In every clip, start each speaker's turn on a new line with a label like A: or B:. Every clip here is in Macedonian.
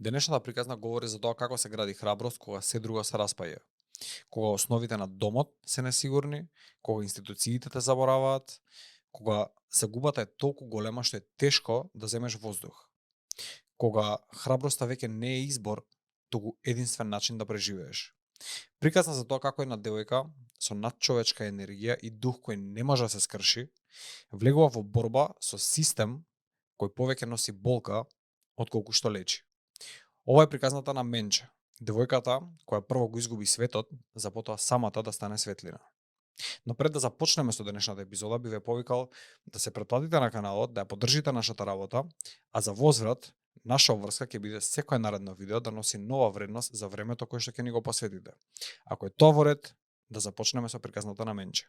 A: Денешната приказна говори за тоа како се гради храброст кога се друго се распаја. Кога основите на домот се несигурни, кога институциите те забораваат, кога загубата е толку голема што е тешко да земеш воздух. Кога храброста веќе не е избор, туку единствен начин да преживееш. Приказна за тоа како една девојка со надчовечка енергија и дух кој не може да се скрши, влегува во борба со систем кој повеќе носи болка отколку што лечи. Ова е приказната на Менче, девојката која прво го изгуби светот, за потоа самата да стане светлина. Но пред да започнеме со денешната епизода, би ве повикал да се претплатите на каналот, да ја поддржите нашата работа, а за возврат, наша обврска ќе биде секое наредно видео да носи нова вредност за времето кое што ќе ни го посветите. Ако е тоа во ред, да започнеме со приказната на Менче.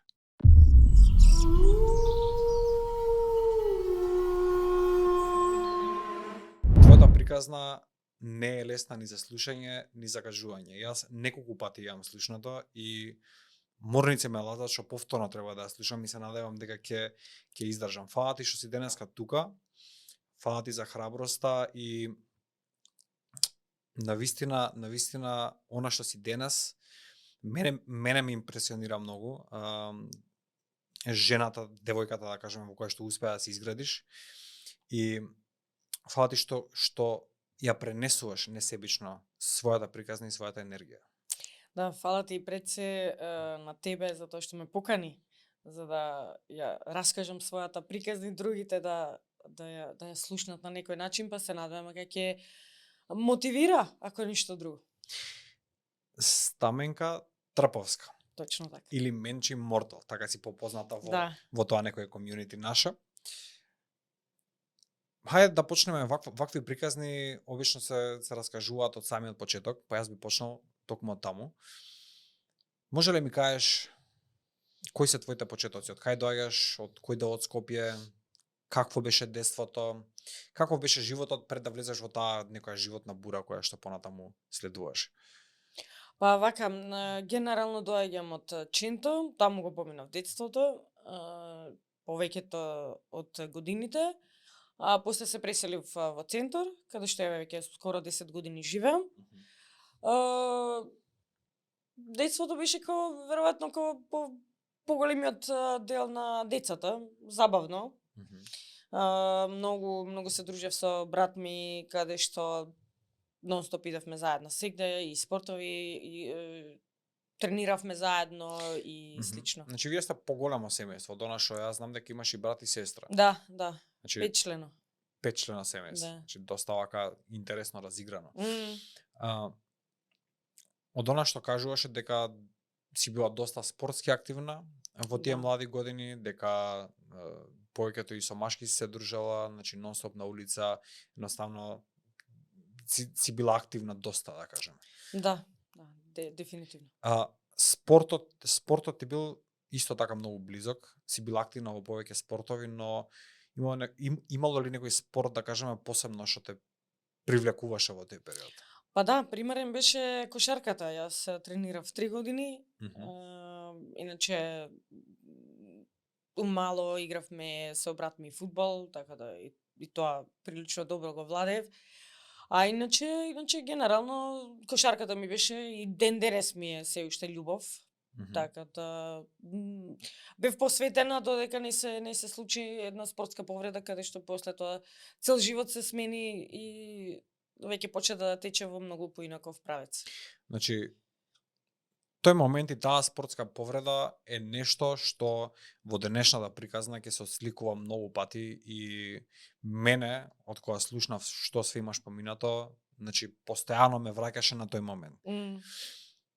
A: Твојата приказна не е лесна ни за слушање, ни за кажување. Јас неколку пати ја слушнато и морници ме лазат што повторно треба да ја слушам и се надевам дека ќе издржам. Фала ти што си денеска тука. Фала ти за храброста и навистина она што си денес мене ме импресионира многу. Жената, девојката да кажеме во која што успеа да се изградиш и фала ти што ја пренесуваш несебично својата приказна и својата енергија.
B: Да, фала ти пред се на тебе за тоа што ме покани, за да ја раскажам својата приказна и другите да ја слушнат на некој начин, па се надевам дека ќе мотивира, ако ништо друго.
A: Стаменка Трповска.
B: Точно така.
A: Или Менчи Мортал, така си попозната
B: Да.
A: во тоа некој комјунити наша. Хајде да почнеме вакви приказни, обично се раскажуваат од самиот почеток, па јас би почнал токму од таму. Може ли ми кажеш кои се твоите почетоци, од кај доаѓаш, од кој дел од Скопје, какво беше детството, каков беше животот пред да влезеш во таа некоја животна бура која што понатаму следуваш?
B: Па вака, генерално доаѓам од Ченто, таму го поминав детството, повеќето од годините, а после се преселив во центар, каде што еве веќе скоро 10 години живеам. Детството беше веројатно поголемиот дел на децата, забавно. Многу се дружев со брат ми, каде што нонстоп идевме заедно сегде и спортови и трениравме заедно и слично.
A: Значи вие сте поголемо семејство, од она што јас знам дека имаш и брат и сестра.
B: Да,
A: Значи
B: 5
A: петчлена семејство.
B: Да.
A: Значи доста вака интересно разиграно. Од она што кажуваше дека си била доста спортски активна во тие млади години, дека повеќето и со машки си се дружела, значи нонстоп на улица, едноставно си била активна доста, да кажеме.
B: Да, дефинитивно.
A: Спортот ти бил исто така многу близок, си била активна во повеќе спортови, но имало ли некој спорт, да кажеме, посебно што те привлекуваше во тој период?
B: Па да, примерен беше кошарката. Јас тренирав 3 години. Иначе умало игравме со брат ми фудбал, така да и тоа прилично добро го владеев. А иначе генерално кошарката ми беше и ден денес ми е се уште љубов. Така да бев посветена додека не се случи една спортска повреда каде што после тоа цел живот се смени и веќе почна да тече во многу поинаков правец.
A: Значи тој момент и таа спортска повреда е нешто што во денешната приказна ќе се отсликува многу пати и мене, од кога слушнав што све имаш поминато, значи постојано ме враќаше на тој момент.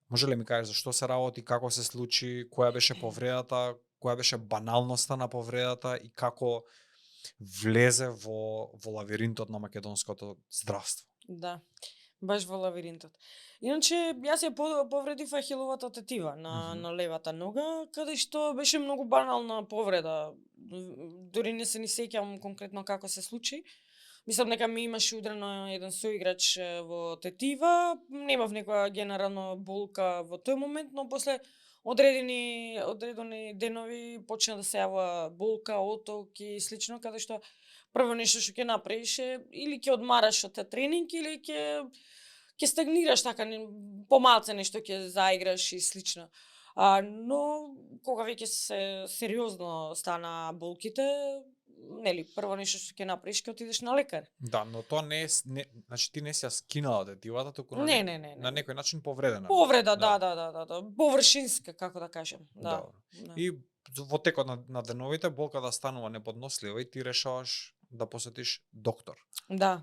A: Може ли ми кажеш зашто се работи, како се случи, која беше повредата, која беше баналноста на повредата и како влезе во лавиринтот на македонското здравство?
B: Да, баш во лавиринтот. Иначе, јас ја повредив ахиловата тетива на левата нога, каде што беше многу банална повреда. Дори не се ни сеќавам конкретно како се случи. Мислам дека ми имаше удрено еден соиграч во тетива, немав некоја генерална болка во тој момент, но после одредени денови почна да се јавува болка, оток и слично, каде што прво нешто што ќе направиш е или ќе одмараш од тренинг или ќе стагнираш така помалце нешто ќе заиграш и слично. Но кога веќе се сериозно стана болките, нели, прво нешто што ќе направиш ќе отидеш на лекар.
A: Да, но тоа не е значи ти не си ја скинала тетивата, туку
B: Не.
A: на некој начин повредена.
B: Повреда, да. Површинска, како да кажем. Да.
A: Добро. И во текот на деновите болката станува неподнослива и ти решаваш да посетиш доктор.
B: Да.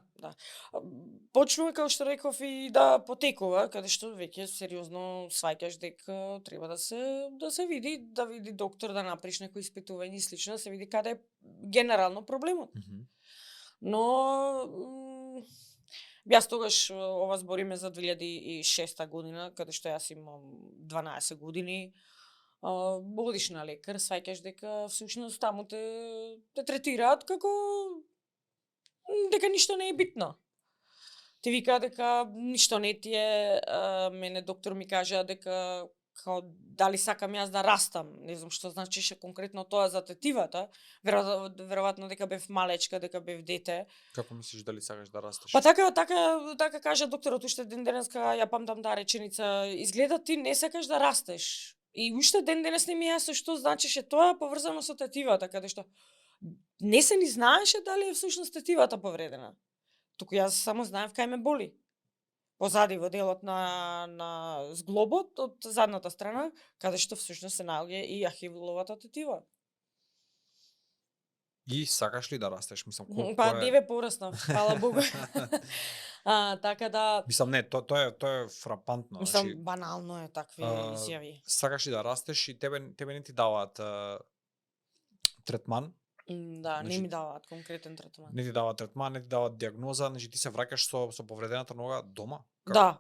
B: Почнува, како што реков, и да потекува, каде што веќе сериозно сваќаш дека треба да се види, да види доктор, да направиш некои испитување и слично, да се види каде е генерално проблемот. Но јас тогаш, ова збориме за 2006 година, каде што јас имам 12 години, одиш на лекар, сваќаш дека всушност таму те третираат како дека ништо не е битно. Ти вика дека ништо не ти е, мене доктор ми кажа дека као дали сакам јас да растам, не знам што значише конкретно тоа за тетивата, веројатно дека бев малечка, дека бев дете.
A: Како мислиш дали сакаш да растеш?
B: Па така кажа докторот уште ден денеска, ја памтам таа реченица, изгледа ти не сакаш да растеш. И уште ден денес не ми е јасно што значише тоа поврзано со тетивата, каде што не се ни знаеше дали е всушност тетивата повредена. Туку јас само знаев кај ме боли. Позади во делот на зглобот од задната страна, каде што всушност се наоѓа и ахиловата тетива.
A: И сакаш ли да растеш? Мислам, колку
B: Па деве пораснав, фала Богу. Така да...
A: Мислам, не, тоа е фрапантно.
B: Мислам,
A: значи,
B: банално е такви изјави.
A: Сакаш ли да растеш и тебе не ти даваат третман?
B: Да,
A: значи,
B: не ми даваат конкретен третман.
A: Не ти даваат третман, не ти даваат диагноза, значи ти се враќаш со повредената нога дома?
B: Да,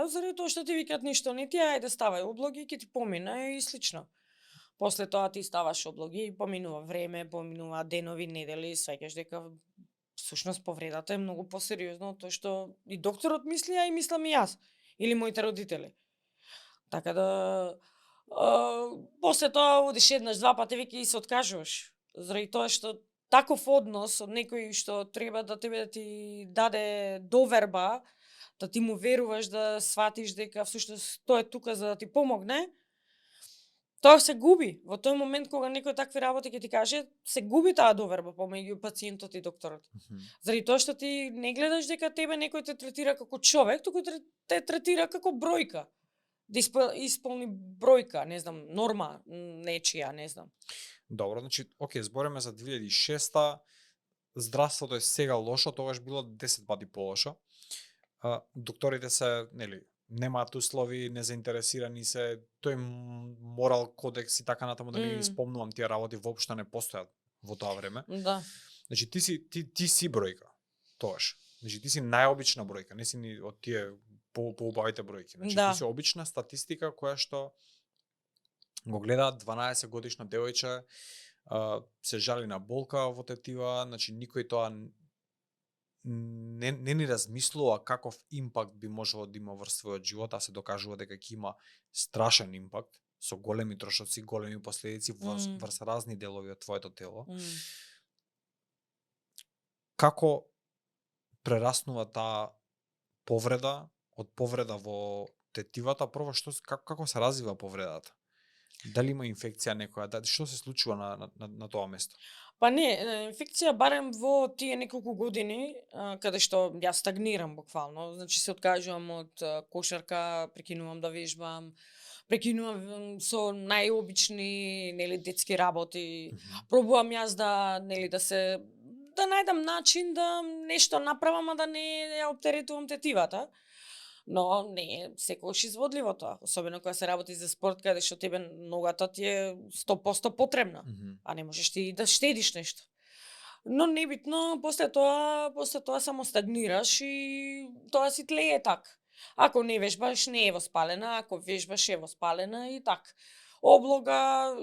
B: заради тоа што ти викат ништо не ти, ајде ставај облоги, ќе ти помине и слично. После тоа ти ставаш облоги и поминува време, поминува денови, недели, сваќаш дека всушност повредата е многу посериозно од тоа што и докторот мисли, а и мислам и јас или моите родители. Така да после тоа одиш еднаш, два пати веќе и се откажуваш. Заради тоа што таков однос од некој што треба да тебе да ти даде доверба, да ти му веруваш, да сватиш дека всушност тој е тука за да ти помогне, тоа се губи. Во тој момент кога некој такви работи ќе ти каже, се губи таа доверба помеѓу пациентот и докторот. Заради тоа што ти не гледаш дека тебе некој те третира како човек, туку те третира како бројка. Да исполни бројка, не знам, норма нечија, не знам.
A: Добро, значи, окей, збориме за 2006-та, здравството е сега лошо, тогаш било 10 пати полошо. Докторите се, нели, немаат услови, незаинтересирани се, тој морал кодекс и така натаму, да не ги спомнувам тие работи, воопшто не постојат во тоа време.
B: Да.
A: Значи, ти си бројка, тогаш. Значи, ти си најобична бројка, не си ни од тие поубавите бројки. Значи,
B: да.
A: Ти си обична статистика која што го гледаат 12 годишно девојче, се жали на болка во тетива, значи никој тоа не ни размислува каков импакт би можело да има врз својот живот, а се докажува дека ќе има страшен импакт со големи трошоци, големи последици врз разни делови од твоето тело. Како прераснува таа повреда од повреда во тетивата? Прво, како се развива повредата? Дали има инфекција некоја? Што се случува на тоа место?
B: Па не, инфекција барем во тие неколку години, каде што јас стагнирам буквално, значи се откажувам од кошарка, прекинувам да вежбам, прекинувам со најобични, нели, детски работи. Пробувам јас да најдам начин да нешто направам, а да не ја оптеретувам тетивата. Но не е секогаш изводливо тоа, особено кога се работи за спорт каде што тебе ногата ти е 100% потребна, а не можеш ти да штедиш нешто. Но небитно, после тоа само стагнираш и тоа си тлее так. Ако не вежбаш, не е воспалена, ако вежбаш е воспалена и так. Облога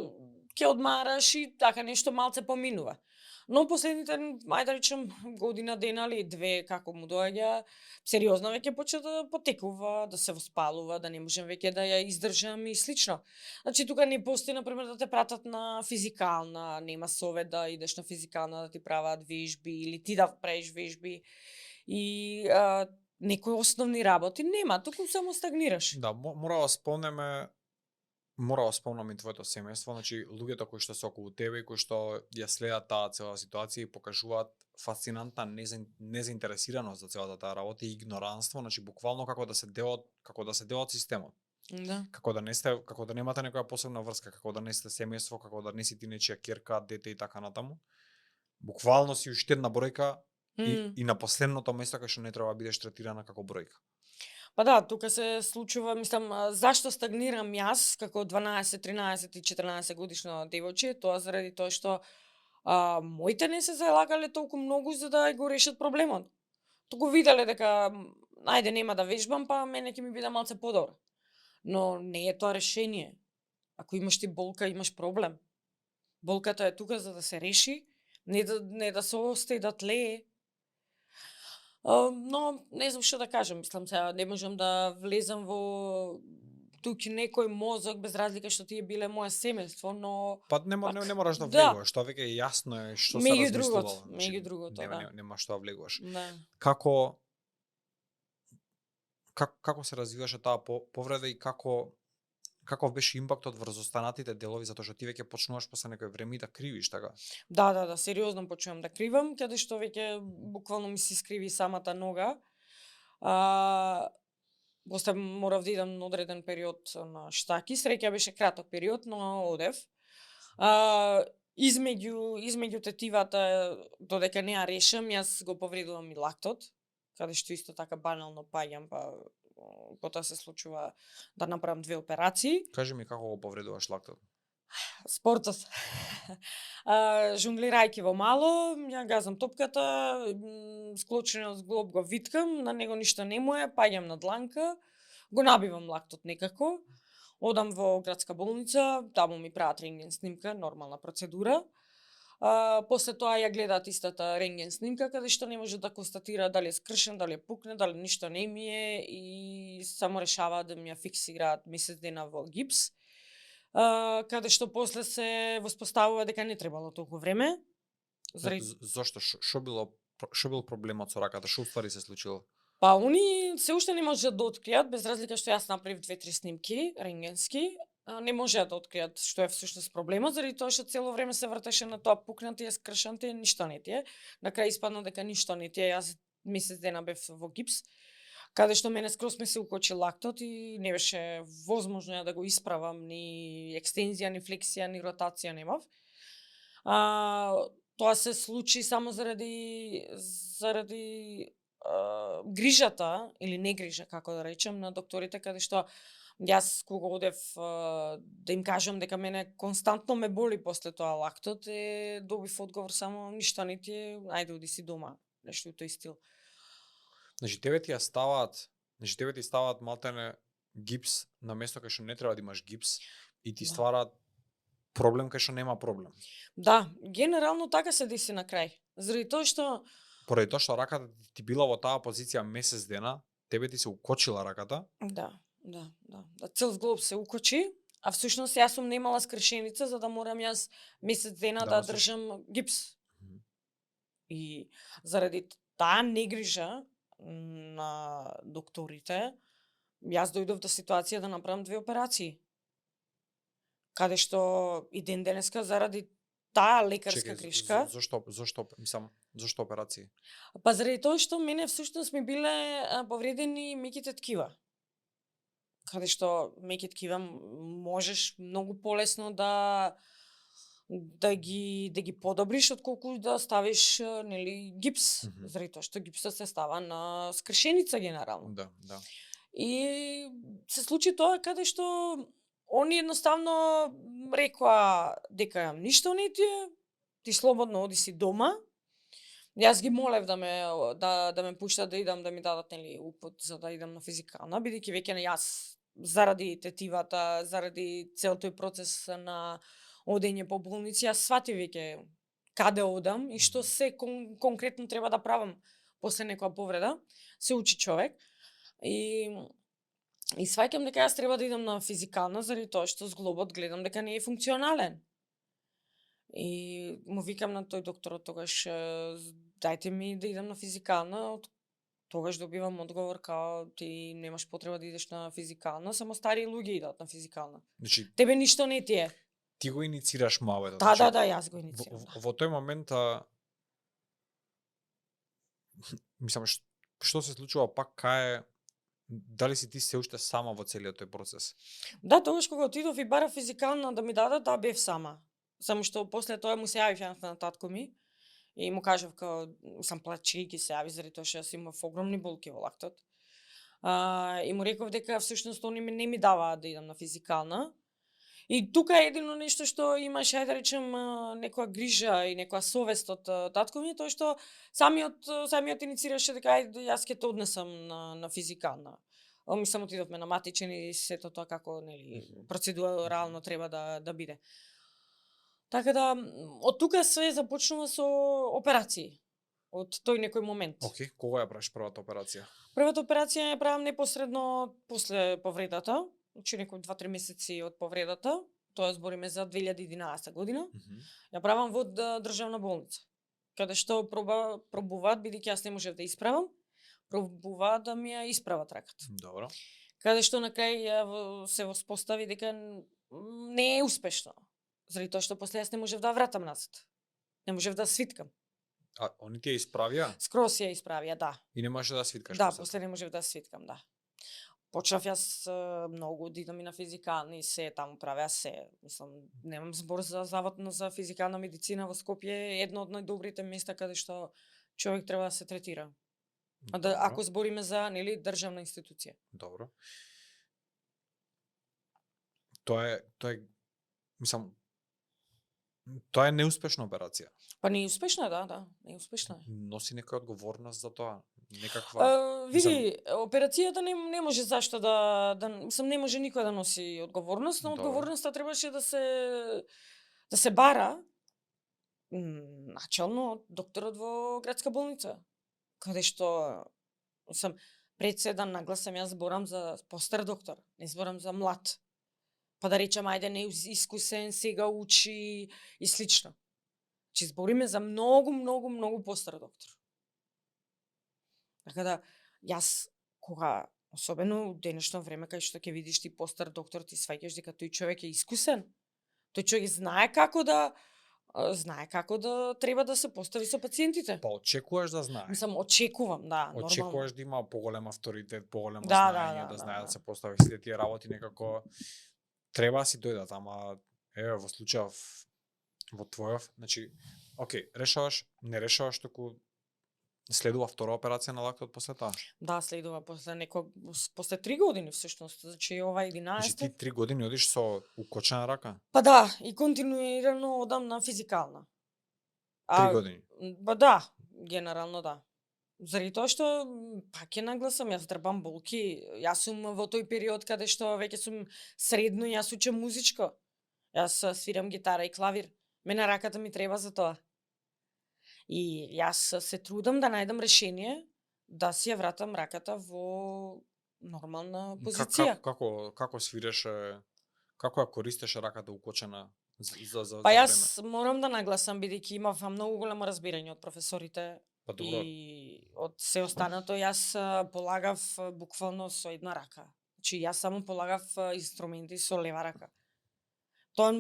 B: ќе одмараш и така нешто малце поминува. Но последните, ајде да речем, година дена или две, како му доаѓа, сериозно веќе почна да потекува, да се воспалува, да не можам веќе да ја издржам и слично. Значи, тука не постои, например, да те пратат на физикална, нема совет да идеш на физикална, да ти прават вежби, или ти да правиш вежби. И некои основни работи нема, туку само стагнираш.
A: Да, мора да спомнам и твоето семејство, значи луѓето кои што се околу тебе и кои што ја следат таа цела ситуација и покажуваат фасцинантна незаинтересираност за целата таа работа и игноранство, значи буквално како да се дел од системот.
B: Да.
A: Како да немате некоја посебна врска, како да не сте семејство, како да не си ти нечија ќерка, дете и така натаму. Буквално си уште една бројка и на последното место кај што не треба да бидеш третирана како бројка.
B: Па да, тука се случува, мислам, зашто стагнирам јас како 12, 13 и 14 годишно девојче, тоа заради тоа што моите не се залагале толку многу за да го решат проблемот. Туку виделе дека ајде нема да вежбам, па мене ќе ми биде малце подобро. Но не е тоа решение. Ако имаш ти болка, имаш проблем. Болката е тука за да се реши, не да се остаи да тлее. Но не знам што да кажам, мислам сега не можам да влезам во тук некој мозок без разлика што тие биле мое семејство, но
A: Па не мораш да
B: да.
A: влегуваш, тоа веќе е јасно е што се
B: Меѓу
A: размислувало.
B: другото, меѓу другото, да.
A: Нема што да влегуваш.
B: Да.
A: Како се развиваше таа повреда и каков беше импактот врз останатите делови, затоа што ти веќе почнуваш после некој време и да кривиш, така?
B: Да, сериозно почнувам да кривам, каде што веќе буквално ми се искриви самата нога. После морав да идам на одреден период на штаки, среќа беше краток период, но одев. Измеѓу тетивата, додека не ја решам, јас го повредувам и лактот, каде што исто така банално паѓам, па потоа се случува да направам 2 операции.
A: Кажи ми како го повредуваш лактот?
B: Спортот. Жонглирајќи во мало, ја газам топката, склочениот зглоб го виткам, на него ништо не му е, паѓам на дланка, го набивам лактот некако, одам во градска болница, таму ми прават рентген снимка, нормална процедура. После тоа ја гледаат истата рентген снимка, каде што не може да констатира дали е скршен, дали е пукне, дали ништо не ми е и само решаваат да ми ја фиксираат месец дена во гипс. Каде што после се воспоставува дека не требало толку време.
A: Зошто? Што бил проблемот со раката? Што уствари се случило?
B: Па, они се уште не можат да откријат, без разлика што јас направив 2-3 снимки, рентгенски, не можеа да откријат што е всушност проблемот, заради тоа што цело време се вртеше на тоа пукнати е, скршанти е, ништо не ти е. На крај испадна дека ништо не ти е, јас месец дена бев во гипс, каде што мене скрос ме се укочи лактот и не беше возможно ја да го исправам, ни екстензија, ни флексија, ни ротација немав. Тоа се случи само заради грижата или негрижа, како да речем, на докторите, каде што јас кога одев да им кажам дека мене константно ме боли после тоа лактот, добив одговор само ништо не ти е, ајде оди си дома, нешто тој стил.
A: Значи тебе ти ставаат малтене гипс на место кај што не треба да имаш гипс и ти ствараат проблем кај што нема проблем.
B: Да, генерално така се деси на крај. Заради тоа што
A: поради тоа што раката ти била во таа позиција месец дена, тебе ти се укочила раката.
B: Да. Цел зглоб се укочи, а всушност јас сум немала скршеница за да морам јас месец дена да држам гипс. И заради таа негрижа на докторите, јас дојдов до ситуација да направам 2 операции. Каде што и ден денеска заради таа лекарска грешка.
A: Зошто операции?
B: Па заради тоа што мене всушност ми биле повредени меките ткива. Каде што меки ткива можеш многу полесно да ги подобриш отколку да ставиш нели гипс, заради тоа што гипсот се става на скршеница генерално.
A: Да.
B: И се случи тоа каде што они едноставно рекоа дека ништо не ти слободно оди си дома. Јас ги молев да ме пуштат да идам да ми дадат нели упут за да идам на физикална, бидејќи веќе на јас заради тетивата, заради цел тој процес на одење по болници, јас сватив веќе каде одам и што се конкретно треба да правам после некоја повреда, се учи човек. И сваќам дека јас треба да идам на физикална заради тоа што зглобот гледам дека не е функционален. И му викам на тој докторот тогаш, дајте ми да идам на физикална, тогаш добивам одговор као ти немаш потреба да идеш на физикална, само стари луѓе идат на физикална.
A: Значи,
B: Тебе ништо не ти е.
A: ти го иницираш муабетот.
B: Да, јас го иницирам.
A: Во тој момент, мислам, што се случува пак кај дали си ти се уште сама во целиот тој процес?
B: Да, тогаш кога отидов и бара физикална да ми дадат, да, бев сама. Само што после тоа му се јавив на татко ми и му кажав као сам плачејќи се јави заради тоа што јас имав огромни болки во лактот. И му реков дека всушност они не ми даваат да идам на физикална. И тука е едино нешто што имаш, ајде да речем, некоја грижа и некоја совест од татко ми, тоа што самиот иницираше дека ајде јас ќе те однесам на физикална. Мислам отидовме на матичен и сето тоа како нели процедурално треба да биде. Така да од тука све започнува со операции. Од тој некој момент.
A: Океј, кога ја правиш првата операција?
B: Првата операција ја правам непосредно после повредата, значи некои 2-3 месеци од повредата, тоа збориме за 2011 година. Ја правам во државна болница, каде што пробуваат, бидејќи јас не можев да исправам, пробуваат да ми ја исправат раката.
A: Добро.
B: Каде што на крај се воспостави дека не е успешно. Заради тоа што после јас не можев да вратам назад. Не можев да свиткам.
A: А они ти ја исправија?
B: Скрос ја исправија, да.
A: И не можеш да свиткаш?
B: Да, после не можев да свиткам, да. Почнав јас многу да идам и на физикални и се таму правеа се. Мислам, немам збор за завод за физикална медицина во Скопје, едно од најдобрите места каде што човек треба да се третира. Ако збориме за нели државна институција.
A: Добро. Тоа е мислам тоа е неуспешна операција.
B: Па не е успешна, да, не е успешна.
A: Носи некоја одговорност за тоа? Некаква
B: види, операцијата не може зашто мислам не може никој да носи одговорност, но одговорноста требаше да се бара начално од докторот во градска болница, каде што сам пред се да нагласам, јас зборам за постар доктор, не зборам за млад. Па да речам, ајде не искусен, сега учи и слично. Че збориме за многу постар доктор. Така да, јас, кога, особено у денешно време, кај што ќе видиш ти постар доктор, ти сваќаш дека тој човек е искусен. Тој човек знае како да треба да се постави со пациентите.
A: Па очекуваш да знае.
B: Мислам, очекувам, да, нормално.
A: Очекуваш да има поголем авторитет, поголемо
B: знаење,
A: да знае да се постави сите тие работи некако треба си дојдат, ама еве во случајов во твојов, значи, океј, решаваш, не решаваш, току следува втора операција на лактот после тоа?
B: Да, следува после 3 години всушност, значи ова 11.
A: Значи ти 3 години одиш со укочена рака?
B: Па да, и континуирано одам на физикална.
A: 3 години?
B: Па да, генерално да. Заради тоа што пак ќе нагласам, јас трпам болки. Јас сум во тој период каде што веќе сум средно и јас учам музичко. Јас свирам гитара и клавир. Мене раката ми треба за тоа. И јас се трудам да најдам решение да си ја вратам раката во нормална позиција.
A: Како свиреше, како ја користеше раката укочена за
B: Па јас морам да нагласам, бидејќи имав многу големо разбирање од професорите.
A: Па добро.
B: И од се останато јас полагав буквално со една рака. Значи јас само полагав инструменти со лева рака. Тоа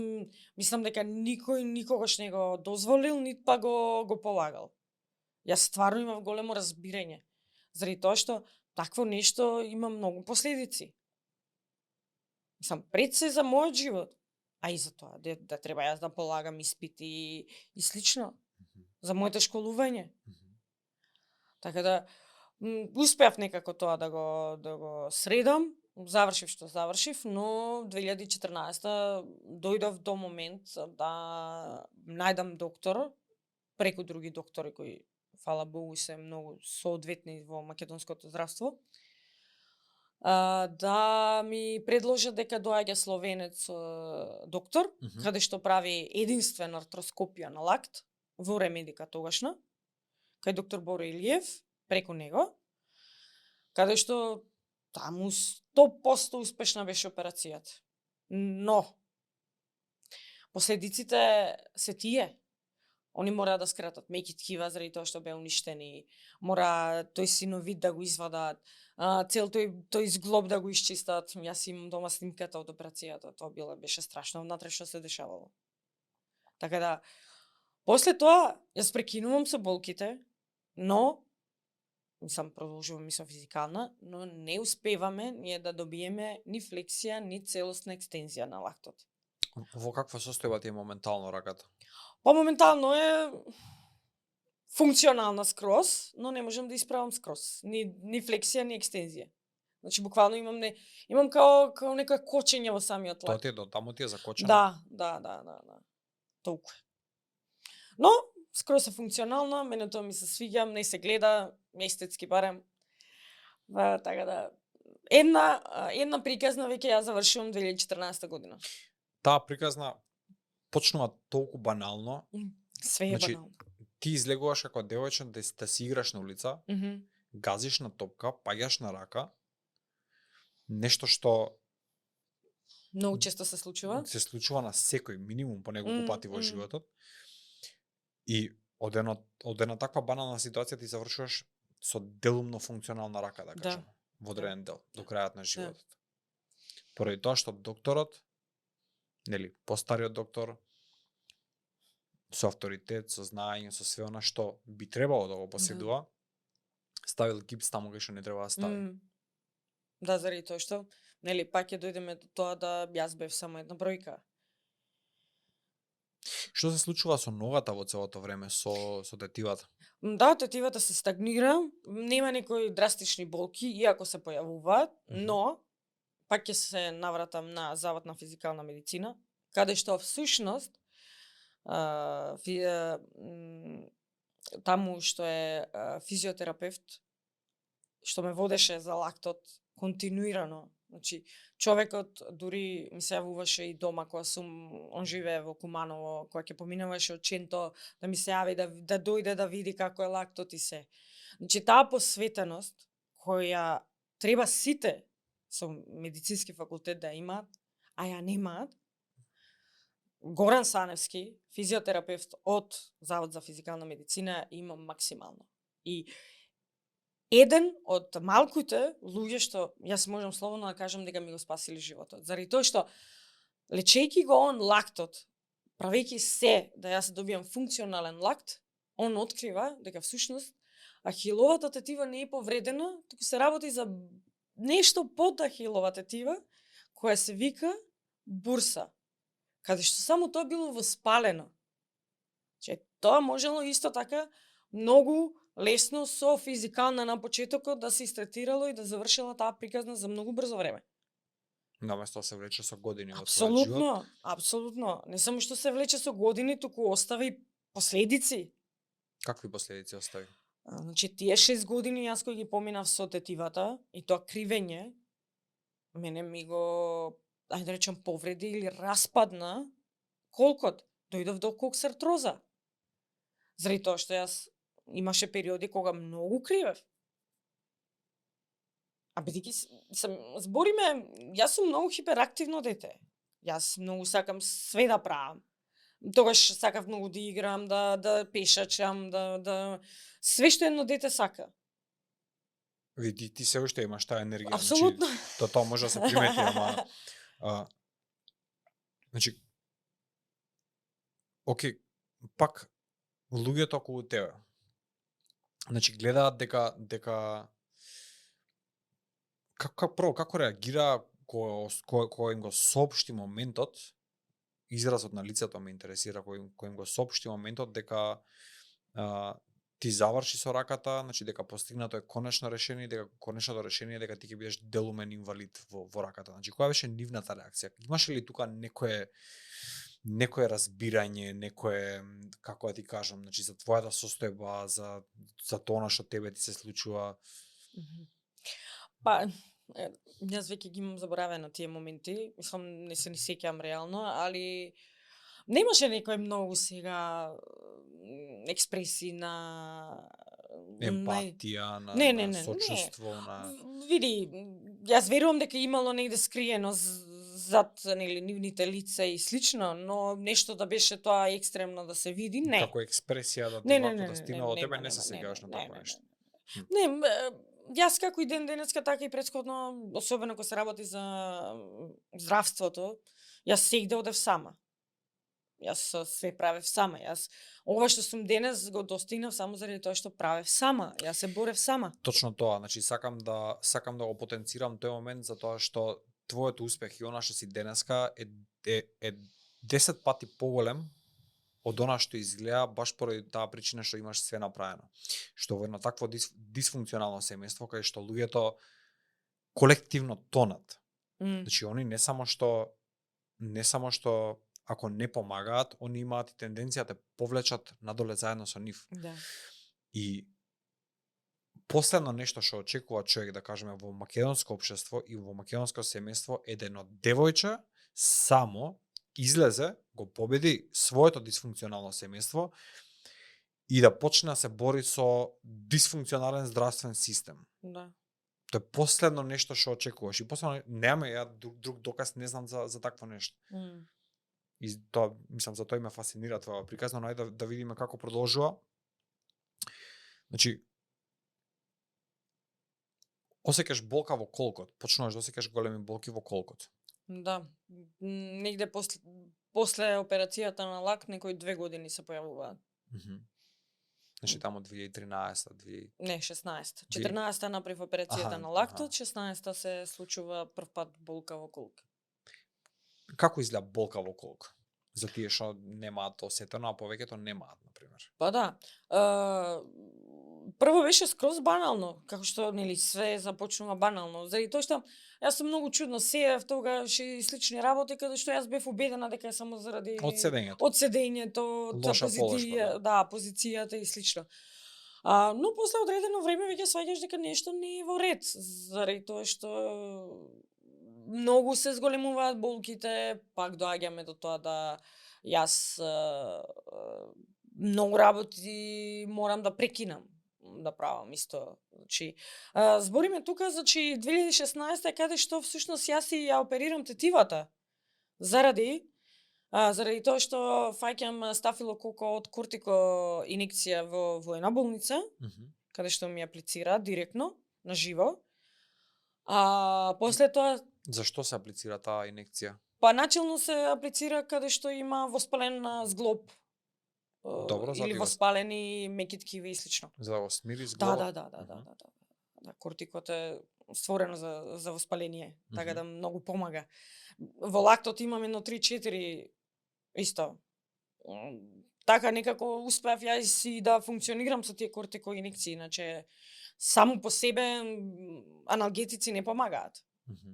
B: мислам дека никој никогаш не го дозволил, нит па го полагал. Јас стварно имав големо разбирање. Заради тоа што такво нешто има многу последици. Мислам, пред се за мојот живот, а и за тоа да треба јас да полагам испити и слично. За моето школување. Така да успеав некако тоа да го средам, завршив што завршив, но 2014 дојдов до момент да најдам доктор преку други доктори кои фала Богу се многу соодветни во македонското здравство. Да ми предложат дека доаѓа словенец доктор, каде што прави единствена артроскопија на лакт. во Ремедика тогашна, кај доктор Боро Илиев, преку него, каде што таму 100% успешна беше операцијата. Но, последиците се тие. Они мора да скратат меки ткива заради тоа што беа уништени, мора тој синовид да го извадат, цел тој зглоб да го исчистат. Јас имам дома снимката од операцијата, тоа беше страшно внатре што се дешавало. Така да, после тоа јас прекинувам со болките, но продолжувам физикална, но не успеваме ние да добиеме ни флексија, ни целосна екстензија на лактот.
A: Во каква состојба ти е моментално раката?
B: Моментално е функционална скроз, но не можам да исправам скроз. Ни флексија, ни екстензија. Значи буквално имам као некоја кочење во самиот лакт.
A: Тоа ти е таму ти е закочено?
B: Да. Толку. Но скроз е функционална, мене тоа ми се свиѓа, не се гледа, естетски барем. Така да, една приказна веќе ја завршувам 2014 година.
A: Таа приказна почнува толку банално.
B: Све е
A: Значи,
B: банално.
A: ти излегуваш како девојче да си играш на улица, газиш на топка, паѓаш на рака, нешто што
B: многу често се случува.
A: Се случува на секој, минимум по неколку пати во животот. И од една таква банална ситуација ти завршуваш со делумно функционална рака, да кажем, во одреден дел, до крајот на животот. Поради тоа што докторот, постариот доктор, со авторитет, со знаење, со све она што би требало да го поседува, ставил гипс таму кај што не треба да стави.
B: Да, заради тоа што, пак ќе дојдеме до тоа да јас бев само една бројка.
A: Што се случува со ногата во целото време, со тетивата?
B: Да, тетивата се стагнира, нема некои драстични болки, иако се појавуваат, но пак ќе се навратам на Завод на физикална медицина, каде што всушност таму што е физиотерапевт, што ме водеше за лактот континуирано. Значи, човекот дури ми се јавуваше и дома кога он живее во Куманово, кога ќе поминуваше од Ченто, да ми се јави да дојде да види како е лактот и се. Значи, таа посветеност која треба сите со медицински факултет да имаат, а ја немаат, Горан Саневски, физиотерапевт од Завод за физикална медицина, има максимално. И еден од малкуте луѓе што јас можам слободно да кажам дека ми го спасили животот. Заради тоа што лечејќи го он лактот, правејќи се да јас добијам функционален лакт, он открива дека всушност ахиловата тетива не е повредена, туку се работи за нешто под ахилова тетива, која се вика бурса, каде што само тоа било воспалено. Че тоа можело исто така многу лесно со физикална на почетокот да се истретирало и да завршила таа приказна за многу брзо време.
A: Наместо се влече со години во твојот живот.
B: Апсолутно. Не само што се влече со години, туку остави последици.
A: Какви последици остави?
B: Значи, тие 6 години јас кои ги поминав со тетивата и тоа кривење, мене ми го, ајде да речем, повреди или распадна колкот. Дојдов до коксартроза. Заради тоа што јас имаше периоди кога многу кривев. А бидејќи збориме, јас сум многу хиперактивно дете. Јас многу сакам све да правам. Тогаш сакав многу да играм, да пешачам, да све што едно дете сака.
A: Види, ти се уште имаш таа енергија.
B: Апсолутно.
A: Значи, тоа може да се примети, ама значи окей, пак луѓето околу тебе, значи гледаат дека како реагира кога им го соопшти моментот, изразот на лицето ме интересира, кој им го соопшти моментот дека ти заврши со раката, значи дека постигнато е конечно решение, дека конечното решение е дека ти ќе бидеш делумен инвалид во раката. Значи која беше нивната реакција? Имаше ли тука некое разбирање, некое, како да ти кажам, значи за твојата состојба, за тоа што тебе ти се случува?
B: Па, јас веќе ги имам заборавено тие моменти, мислам не се ни сеќам реално, али Немаше некој многу сега експреси на
A: Емпатија,
B: не,
A: на
B: не.
A: сочувство, на
B: Види, јас верувам дека имало негде скриено зад нели нивните лица и слично, но нешто да беше тоа екстремно да се види, не.
A: како експресија да ти
B: Не,
A: вака да стигна до тебе, не се сеќаваш на такво нешто.
B: Не, јас како и ден денеска, така и претходно, особено кога се работи за здравството, јас сегде одев сама. Јас све правев сама. Јас ова што сум денес го достигнав само заради тоа што правев сама. Јас се борев сама.
A: Точно тоа, значи сакам да го потенцирам тој момент за тоа што твојот успех и она што си денеска е 10 пати поголем од она што изгледа баш поради таа причина што имаш све направено. Што во едно такво дисфункционално семејство кај што луѓето колективно тонат. Значи они не само што ако не помагаат, они имаат и тенденција да повлечат надоле заедно со нив.
B: Да.
A: И последно нешто што очекува човек, да кажеме, во македонско општество и во македонско семејство е да едно девојче само излезе, го победи своето дисфункционално семејство и да почне да се бори со дисфункционален здравствен систем.
B: Да.
A: Тоа е последно нешто што очекуваш. И последно немаме ја друг доказ, не знам за такво нешто. И тоа, мислам, за тоа ме фасцинира твоја приказ, но најде да видиме како продолжува. Значи, осеќаш болка во колкот, почнуваш да осеќаш големи болки во колкот.
B: Да. Негде после операцијата на лак, некои 2 години се појавуваат.
A: Значи таму 2013
B: Не, 16. 14-та направив операцијата на лактот, 16-та се случува прв пат болка во колка.
A: Како изгледа болка во колка? За тие што немаат осетено, а повеќето немаат, например.
B: Па да. Прво беше скроз банално, како што нели све започнува банално. Заради тоа што јас сум многу чудно сеев тогаш и слични работи каде што јас бев убедена дека е само заради
A: Од
B: седењето, позицијата и слично. Но после одредено време веќе сваќаш дека нешто не е во ред, заради тоа што многу се зголемуваат болките, пак доаѓаме до тоа да јас многу работи морам да прекинам да правам исто. Значи, збориме тука, значи 2016 каде што всушност јас и ја оперирам тетивата. Заради тоа што фаќам стафилокока од кортико инекција во една болница, каде што ми аплицира директно, на живо. После тоа
A: Зашто се аплицира таа инекција?
B: Па начелно се аплицира каде што има воспален зглоб.
A: Добро,
B: или воспалени меки ткиви и слично.
A: За да го смири зглобот?
B: Да, кортикот е створено за воспаление, така да многу помага. Во лактот имам едно 3-4 исто. Така некако успеав јас и да функционирам со тие кортикоинекции, иначе само по себе аналгетици не помагаат.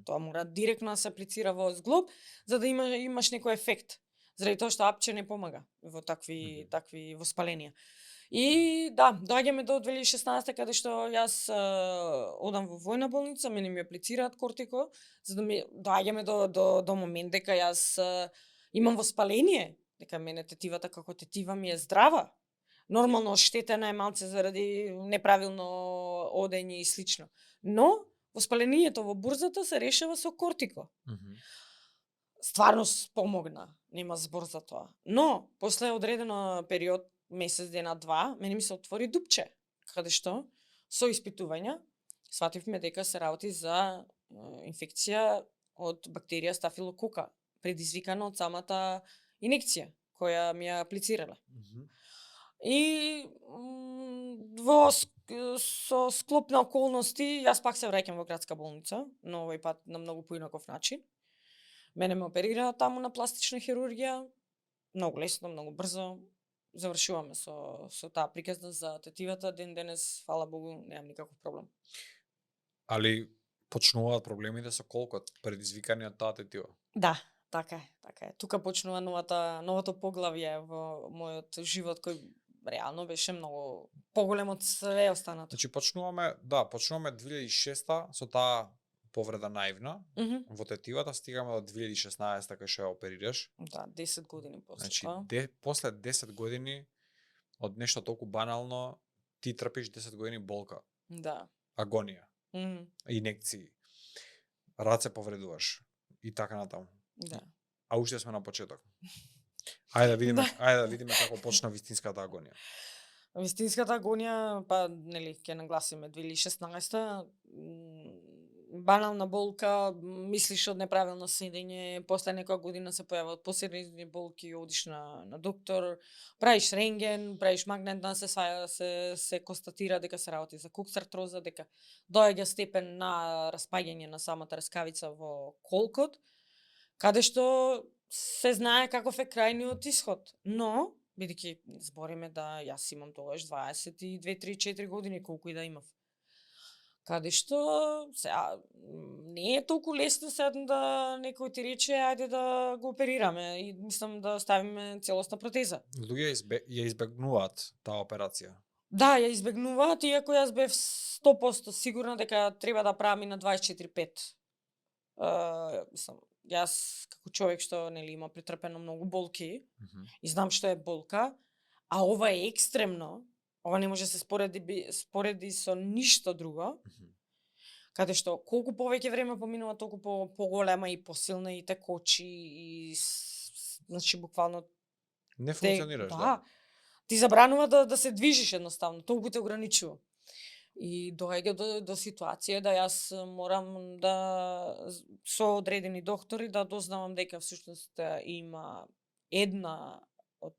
B: Тоа мора директно да се аплицира во зглоб за да имаш некој ефект. Заради тоа што апче не помага во такви воспаленија. И да, доаѓаме до 2016 каде што јас одам во војна болница, мене ми аплицираат кортико, за да доаѓаме до момент дека јас имам воспаление, дека мене тетивата како тетива ми е здрава. Нормално оштетена е малце заради неправилно одење и слично. Но воспалението во бурзата се решава со кортико. Стварно помогна, нема збор за тоа. Но, после одредено период, месец, дена, 2, мене ми се отвори дупче, каде што, со испитувања, свативме дека се работи за инфекција од бактерија стафилокока, предизвикана од самата инекција, која ми ја аплицирала. И со склоп на околности, јас пак се враќам во градска болница, но овој пат на многу поинаков начин. Мене ме оперираа таму на пластична хирургија, многу лесно, многу брзо. Завршуваме со таа приказна за тетивата, ден денес, фала Богу, немам никаков проблем.
A: Али почнуваат проблемите со колкот предизвикани од таа тетива?
B: Да, така е. Тука почнува новото поглавје во мојот живот кој реално беше многу поголем од све останато.
A: Значи почнуваме 2006 со таа повреда наивна, во тетивата стигаме до 2016 кај што ја оперираш.
B: Да, 10 години после
A: Значи,
B: тоа.
A: после 10 години од нешто толку банално, ти трпиш 10 години болка,
B: Да.
A: агонија, инекции, раце повредуваш и така натаму.
B: Да.
A: А уште сме на почеток. Ајде да видиме,
B: Да.
A: ајде да видиме како почна вистинската агонија.
B: Вистинската агонија, па нели ќе нагласиме 2016 банална болка, мислиш од неправилно седење, после некоја година се појаваат посередни болки, одиш на доктор, правиш рентген, правиш магнетна, се констатира дека се работи за коксартроза, дека доаѓа степен на распаѓање на самата раскавица во колкот, каде што се знае каков е крајниот исход, но бидејќи збориме да јас имам тогаш 22, 3, 4 години, колку и да имав. Каде што сега не е толку лесно сега да некој ти рече ајде да го оперираме и мислам да ставиме целосна протеза.
A: Луѓе ја избегнуваат таа операција.
B: Да, ја избегнуваат, иако јас бев 100% сигурна дека треба да правам и на 24/5. Мислам, јас како човек што нели има претрпено многу болки и знам што е болка, а ова е екстремно, ова не може се спореди со ништо друго, каде што колку повеќе време поминува, толку поголема и посилна и текочи и значи буквално
A: Не функционираш,
B: да. Ти забранува да се движиш едноставно, толку те ограничува. И доаѓа до ситуација да јас морам да со одредени доктори да дознавам дека всушност има една од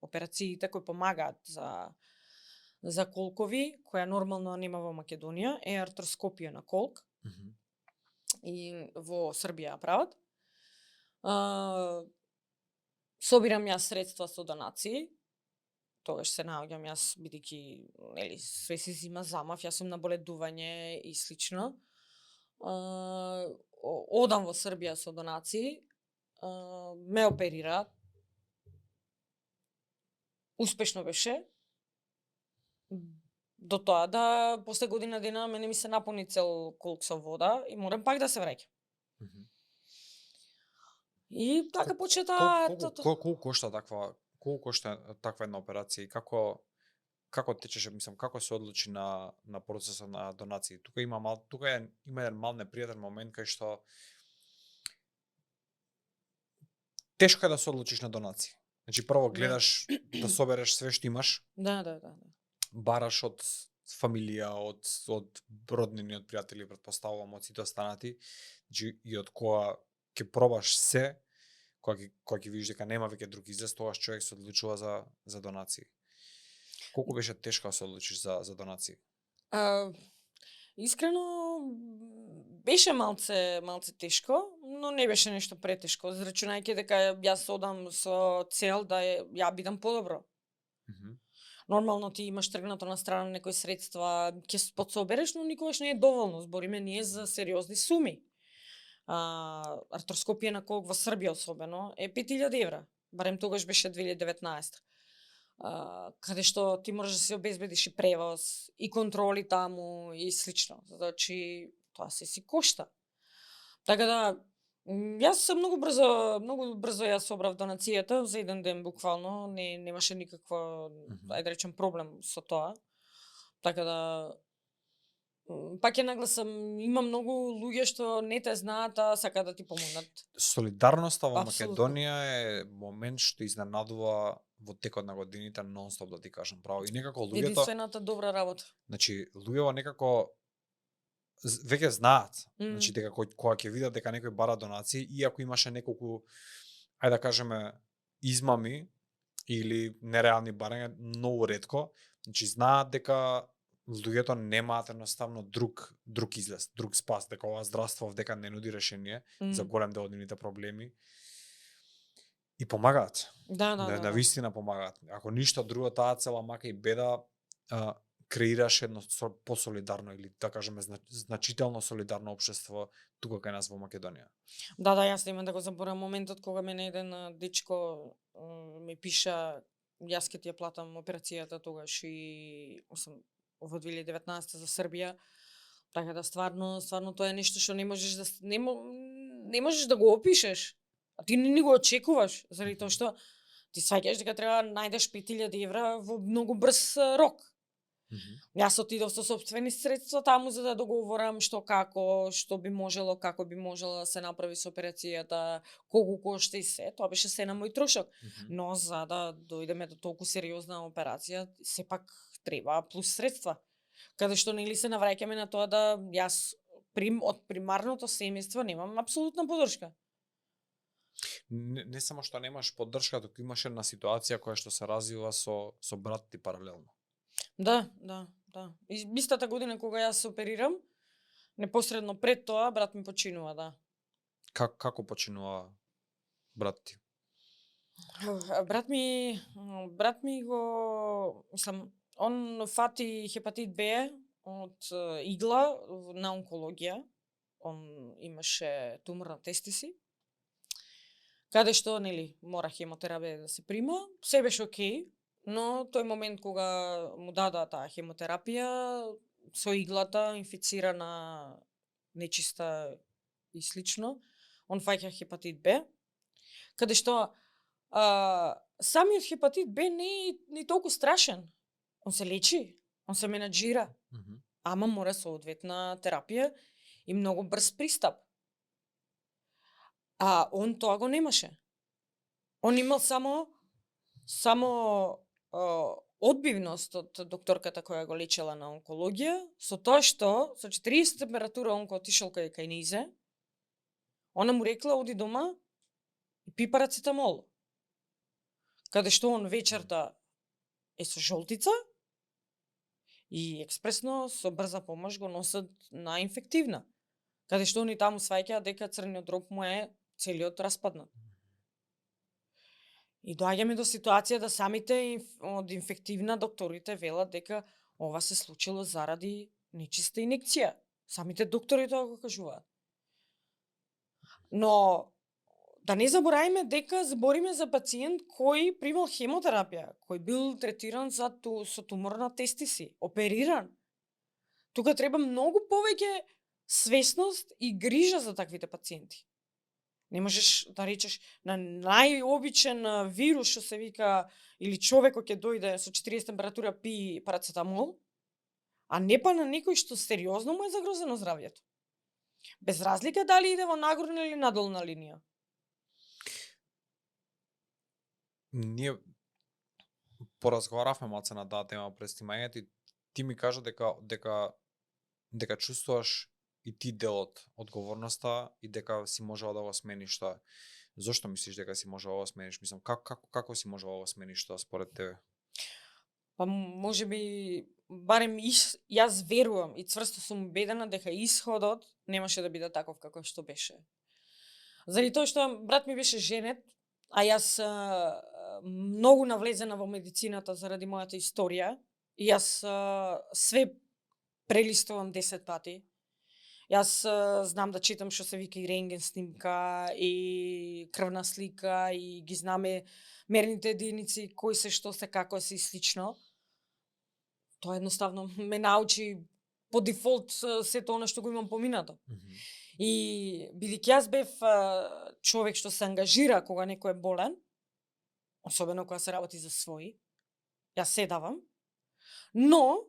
B: операциите кои помагаат за колкови, која нормално нема во Македонија, е артроскопија на колк. И во Србија ја прават. Собирам јас средства со донации. Тогаш се наоѓам јас, бидејќи нели све се зима замав, јас сум наболедување и слично. Одам во Србија со донации, ме оперираат. Успешно беше. До тоа да после година дена мене ми се напуни цел колк со вода и морам пак да се враќам. И така почна
A: Колку кошта таква една операција и како течеше, мислам, како се одлучи на процесот на донации? Тука има еден мал непријатен момент кај што тешко е да се одлучиш на донации. Значи прво гледаш да собереш све што имаш.
B: Да.
A: Бараш од фамилија, од роднини, од пријатели, претпоставувам од сите останати, значи и од која ќе пробаш се, кога ќе видиш дека нема веќе друг излез, тогаш човек се одлучува за донации. Колку беше тешко да се одлучиш за донации?
B: Искрено беше малце тешко, но не беше нешто претешко, зрачунајќи дека јас одам со цел да ја бидам подобро. Нормално ти имаш тргнато на страна некои средства, ќе подсобереш, но никогаш не е доволно. Збориме ние за сериозни суми. Артроскопија на колк во Србија особено е 5000 евра. Барем тогаш беше 2019. Каде што ти можеш да се обезбедиш и превоз, и контроли таму и слично. Значи, тоа се си кошта. Така да, јас многу брзо ја собрав донацијата, за еден ден буквално, немаше никаква, ајде речем, проблем со тоа. Така да, пак ја нагласам, има многу луѓе што не те знаат, а сакаат да ти помогнат.
A: Солидарноста во Македонија е момент што изненадува во текот на годините нонстоп, да ти кажам право. И некако луѓето...
B: Единствената добра работа.
A: Значи, луѓето некако веќе знаат, значи дека кога ќе видат дека некој бара донации, иако имаше неколку, ајде да кажеме, измами или нереални барања, многу ретко, значи знаат дека луѓето немаат едноставно друг излез, друг спас, дека ова здравство дека не нуди решение за голем дел од нивните проблеми. И помагаат. На вистина помагаат. Ако ништо друго, таа цела мака и беда креираш едно посолидарно или да кажеме значително солидарно општество тука кај нас во Македонија.
B: Да, јас нема да го заборам моментот кога мене еден дечко ми пиша јас ќе ти ја платам операцијата тогаш и во 2019 за Србија. Така да стварно тоа е нешто што не можеш да не можеш да го опишеш. А ти не го очекуваш, заради тоа што ти саѓаш дека треба да најдеш 5000 евра во многу брз рок. Јас отидов со сопствени средства таму за да договорам што како, што би можело, како би можело да се направи со операцијата, колку кошта и се, тоа беше се на мој трошок. Но за да дојдеме до толку сериозна операција, сепак треба плюс средства. Каде што нели се навраќаме на тоа да јас од примарното семејство немам апсолутна поддршка.
A: Не само што немаш поддршка, туку имаш една ситуација која што се развива со брат ти паралелно.
B: Да. Истата година кога јас се оперирам, непосредно пред тоа брат ми починува, да.
A: Како починува брат ти?
B: Брат ми го, он фати хепатит Б од игла на онкологија. Он имаше тумор на тестиси. Каде што, нели, мора хемотерапија да се прима, се беше окей, но тој момент кога му дадоа таа хемотерапија, со иглата инфицирана, нечиста и слично, он фаќа хепатит Б, каде што самиот хепатит Б не е ни толку страшен. Он се лечи, он се менаџира, ама мора соодветна терапија и многу брз пристап. А он тоа го немаше. Он имал само одбивност од докторката која го лечела на онкологија, со тоа што со 40 температура он отишол кај неизе, она му рекла оди дома и пи парацетамол. Каде што он вечерта е со жолтица и експресно со брза помош го носат на инфективна. Каде што они таму сваќаат дека црниот дроб му е целиот распаднат. И доаѓаме до ситуација да самите од инфективна докторите велат дека ова се случило заради нечиста инекција. Самите доктори тоа го кажуваат. Но да не забораваме дека збориме за пациент кој примал хемотерапија, кој бил третиран со тумор на тестиси, опериран. Тука треба многу повеќе свесност и грижа за таквите пациенти. Не можеш да речеш на најобичен вирус што се вика или човек кој ќе дојде со 40 температура пи парацетамол, а не па на некој што сериозно му е загрозено здравјето. Без разлика дали иде во нагорна или надолна линија.
A: Ние поразговаравме малце на таа тема пред снимањето и ти ми кажа дека чувствуваш и ти дел од одговорноста и дека си можела да го смениш тоа. Зошто мислиш дека си можела да го смениш? Мислам, како си можела да го смениш тоа според тебе?
B: Па можеби барем јас верувам и цврсто сум убедена дека исходот немаше да биде таков како што беше. Заради тоа што брат ми беше женет, а јас многу навлезена во медицината заради мојата историја, и јас све прелистувам 10 пати. Јас знам да читам што се вика и рентген снимка, и крвна слика, и ги знаме мерните единици, кои се, што се, како се и слично. Тоа едноставно ме научи по дефолт сето она што го имам поминато. И бидејќи јас бев човек што се ангажира кога некој е болен, особено кога се работи за своји, јас се давам, но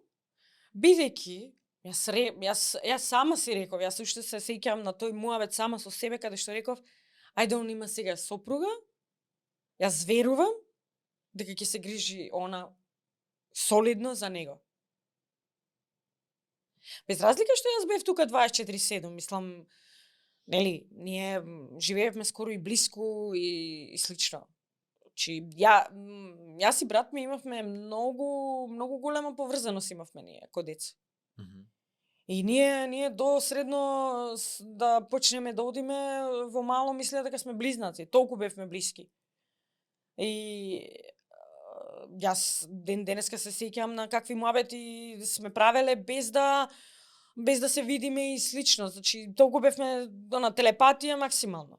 B: бидејќи Јас сама си реков, јас уште се сеќавам на тој муавет сама со себе, каде што реков, ајде он има сега сопруга, јас верувам дека ќе се грижи она солидно за него. Без разлика што јас бев тука 24/7, мислам, нели, ние живеевме скоро и блиску и слично. Чи јас и брат ми имавме многу голема поврзаност имавме ние ко деца. И ние до средно да почнеме да одиме во мало мислеа дека сме близнаци, толку бевме блиски. И јас денеска се сеќавам на какви муабети сме правеле без да се видиме и слично, значи толку бевме на телепатија максимално.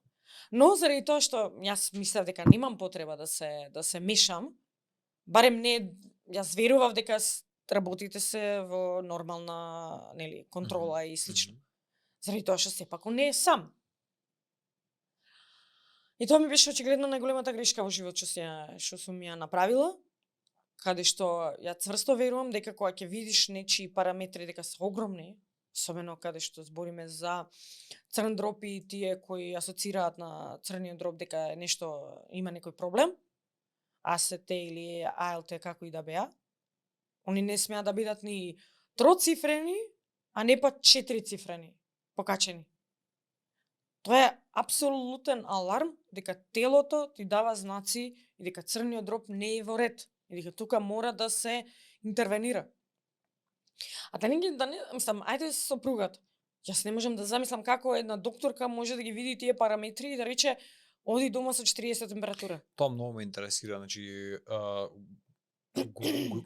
B: Но заради тоа што јас мислев дека немам потреба да се мешам, барем не, јас верував дека работите се во нормална, нели, контрола и слично. Заради тоа што сепак он не е сам. И тоа ми беше очигледно најголемата грешка во живот што сум ја направила, каде што ја цврсто верувам дека кога ќе видиш нечии параметри дека се огромни, особено каде што збориме за црн дроб и тие кои асоцираат на црниот дроб дека нешто има некој проблем, АСТ или АЛТ како и да беа, они не смеат да бидат ни троцифрени, а не па 4-цифрени покачени. Тоа е апсолутен аларм дека телото ти дава знаци и дека црниот дроб не е во ред и дека тука мора да се интервенира. А мислам, ајде сопругат. Јас не можам да замислам како една докторка може да ги види тие параметри и да рече оди дома со 40 температура.
A: Тоа многу ме интересира, значи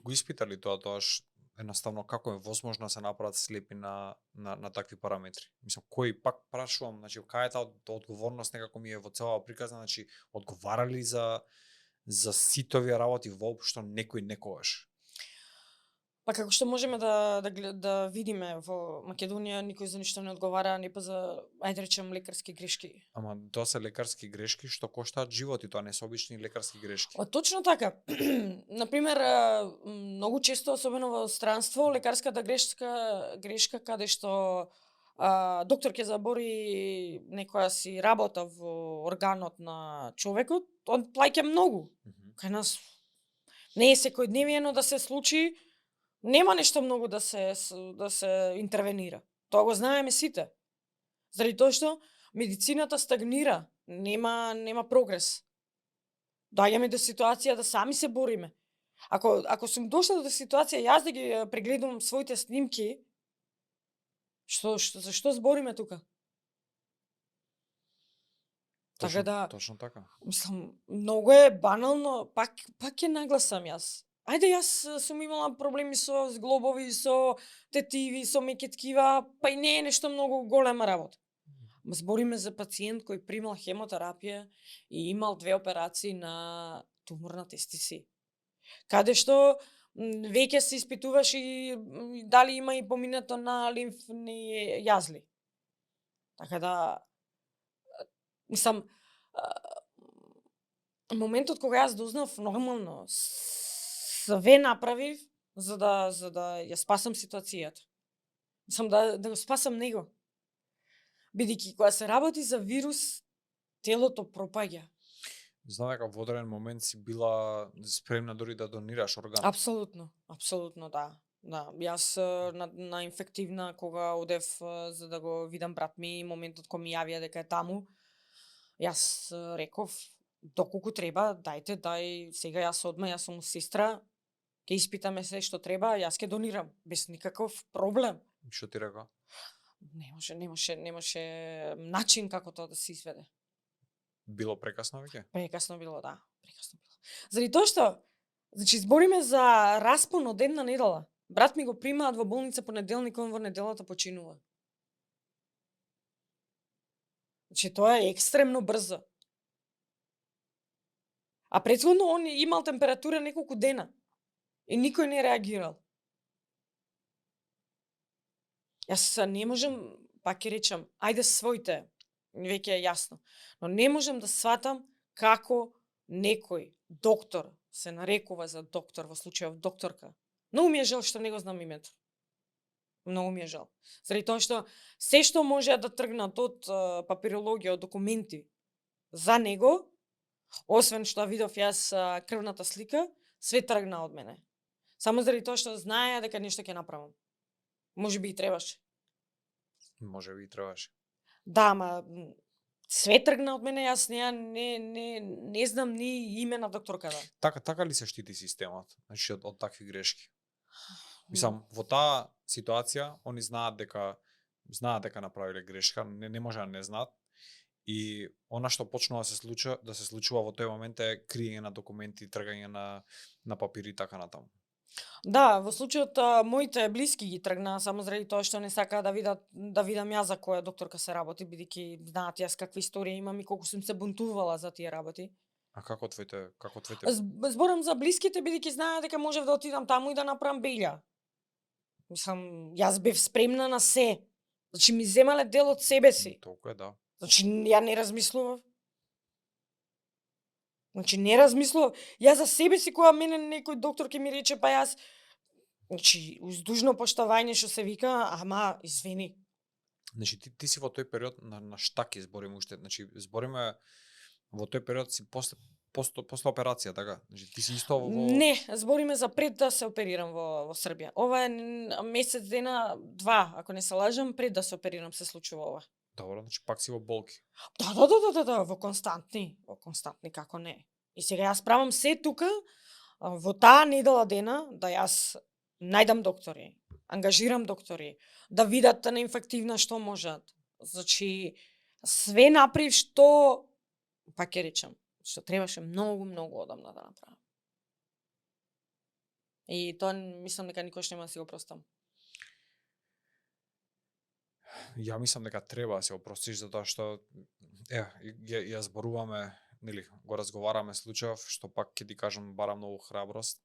A: го испитали тоаш едноставно како е возможно да се направат слепи на такви параметри. Мислам, кој пак прашувам, значи кај е таа одговорност некако ми е во целава приказна, значи одговарали за сите овие работи воопшто некој некогаш?
B: Па како што можеме да видиме во Македонија, никој за ништо не одговара, не па за, ајде речем, лекарски грешки.
A: Ама тоа се лекарски грешки што коштаат животи, тоа не се обични лекарски грешки.
B: Точно така. Например, многу често, особено во странство, лекарската грешка каде што доктор ќе забори некоја си работа во органот на човекот, он плаќа многу. Кај нас не е секојдневно да се случи, нема нешто многу да се интервенира. Тоа го знаеме сите. Заради тоа што медицината стагнира, нема прогрес. Доаѓаме до ситуација да сами се бориме. Ако сум дошла до ситуација јас да ги прегледувам своите снимки, за што збориме тука? Така да,
A: точно така.
B: Мислам, многу е банално, пак ќе нагласам јас. Ајде, јас сум имала проблеми со зглобови, со тетиви, со меки ткива, па и не е нешто многу голема работа. Збориме за пациент кој примал хемотерапија и имал 2 операции на тумор на тестиси. Каде што веќе се испитуваш и дали има и поминато на лимфни јазли. Така да, мислам, моментот кога јас дознав нормално, све направив за да ја спасам ситуацијата. Мислам да го спасам него. Бидејќи кога се работи за вирус, телото пропаѓа.
A: Знам дека во одреден момент си била спремна дори да донираш орган.
B: Апсолутно да. Да, јас на инфективна кога одев за да го видам брат ми, моментот кога ми јавија дека е таму, јас реков доколку треба, дај сега јас одма, јас сум сестра, ќе испитаме се што треба, јас ќе донирам без никаков проблем.
A: Што ти рекол?
B: Немаше начин како тоа да се изведе.
A: Било прекасно веќе?
B: Прекасно било, да. Прекасно било. Заради тоа што, значи, збориме за распон од една недела. Брат ми го примаат во болница понеделник, он во неделата починува. Значи, тоа е екстремно брзо. А претходно он имал температура неколку дена и никој не реагирал. Јас не можам, пак ќе речам, ајде своите, веќе е јасно, но не можам да сватам како некој доктор се нарекува за доктор, во случајов докторка. Многу ми е жал што не го знам името. Многу ми е жал. Заради тоа што се што може да тргнат од папирологија, од документи за него, освен што видов јас крвната слика, све тргна од мене. Само заради тоа што знаеа дека нешто ќе направам. Може би и требаше.
A: Може би и требаше.
B: Да, ама све тргна од мене, јас не знам ни име на докторката.
A: Така ли се штити системот, значи од такви грешки? Мислам, во таа ситуација они знаат дека направиле грешка, не може да не знаат. И она што почнува да се случува во тој момент е криење на документи, тргање на папири и така натаму.
B: Да, во случајот моите блиски ги тргнаа само заради тоа што не сакаа да видам јас за која докторка се работи, бидејќи знаат јас какви истории имам и колку сум се бунтувала за тие работи.
A: А како твоите?
B: Зборам за блиските, бидејќи знаеа дека можев да отидам таму и да направам белја. Мислам, јас бев спремна на се. Значи ми земале дел од себе си.
A: Толку е, да.
B: Значи ја не размислував. Значи не размислував. Јас за себе си кога мене некој доктор ќе ми рече па јас, значи уз дужно поштовање што се вика, ама извини.
A: Значи ти си во тој период на штаки збориме уште, значи збориме во тој период си после операција, така? Значи ти си исто во
B: Не, збориме за пред да се оперирам во Србија. Ова е месец дена, два, ако не се лажам, пред да се оперирам се случува ова.
A: Добро, значи пак си во болки.
B: Да, во константни, како не. И сега јас правам се тука, во таа недела дена, да јас најдам доктори, ангажирам доктори, да видат на инфективна што можат. Значи, све направив што, па ќе речам, што требаше многу одамна да направам. И тоа мислам дека никош нема да си го простам.
A: Ја мислам дека треба да се опростиш затоа што ја зборуваме, нели, го разговараме случајов што пак ќе ти кажам бара многу храброст.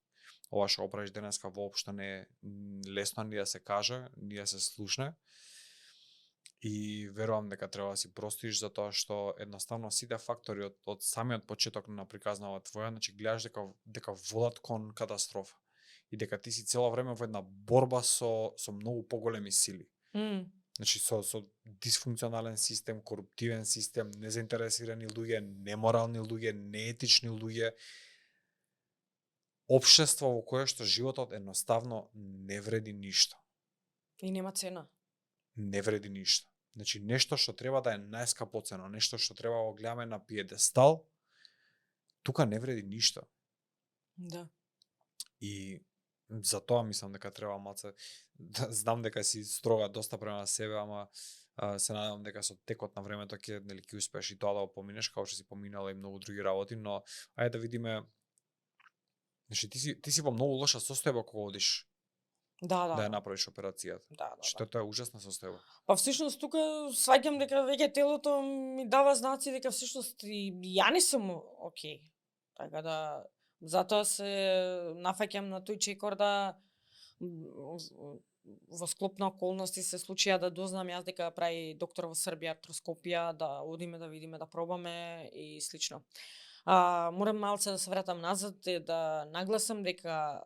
A: Ова што го правиш денеска воопшто не е лесно ни да се каже, ни да се слушне. И верувам дека треба да си простиш затоа што едноставно сите фактори од самиот почеток на приказнава твоја, значи гледаш дека водат кон катастрофа и дека ти си цело време во една борба со многу поголеми сили. Значи со дисфункционален систем, коруптивен систем, незаинтересирани луѓе, неморални луѓе, неетични луѓе. Општество во кое што животот едноставно не вреди ништо.
B: И нема цена.
A: Не вреди ништо. Значи нешто што треба да е најскапоцено, нешто што треба да го гледаме на пиедестал, тука не вреди ништо.
B: Да.
A: И затоа мислам дека треба малце, знам дека си строга доста према себе, ама се надевам дека со текот на времето ќе успееш и тоа да го поминеш, како што си поминала и многу други работи, но ајде да видиме. Значи ти си во многу лоша состојба кога одиш
B: Да
A: ја направиш операцијата.
B: Да.
A: Тоа е ужасна состојба.
B: Па всушност тука сваќам дека веќе телото ми дава знаци дека всушност и ја не сум окей. Така да затоа се нафаќам на тој чекор да во склоп на околности се случија да дознам јас дека прави доктор во Србија артроскопија, да одиме да видиме, да пробаме и слично. Морам малце да се вратам назад и да нагласам дека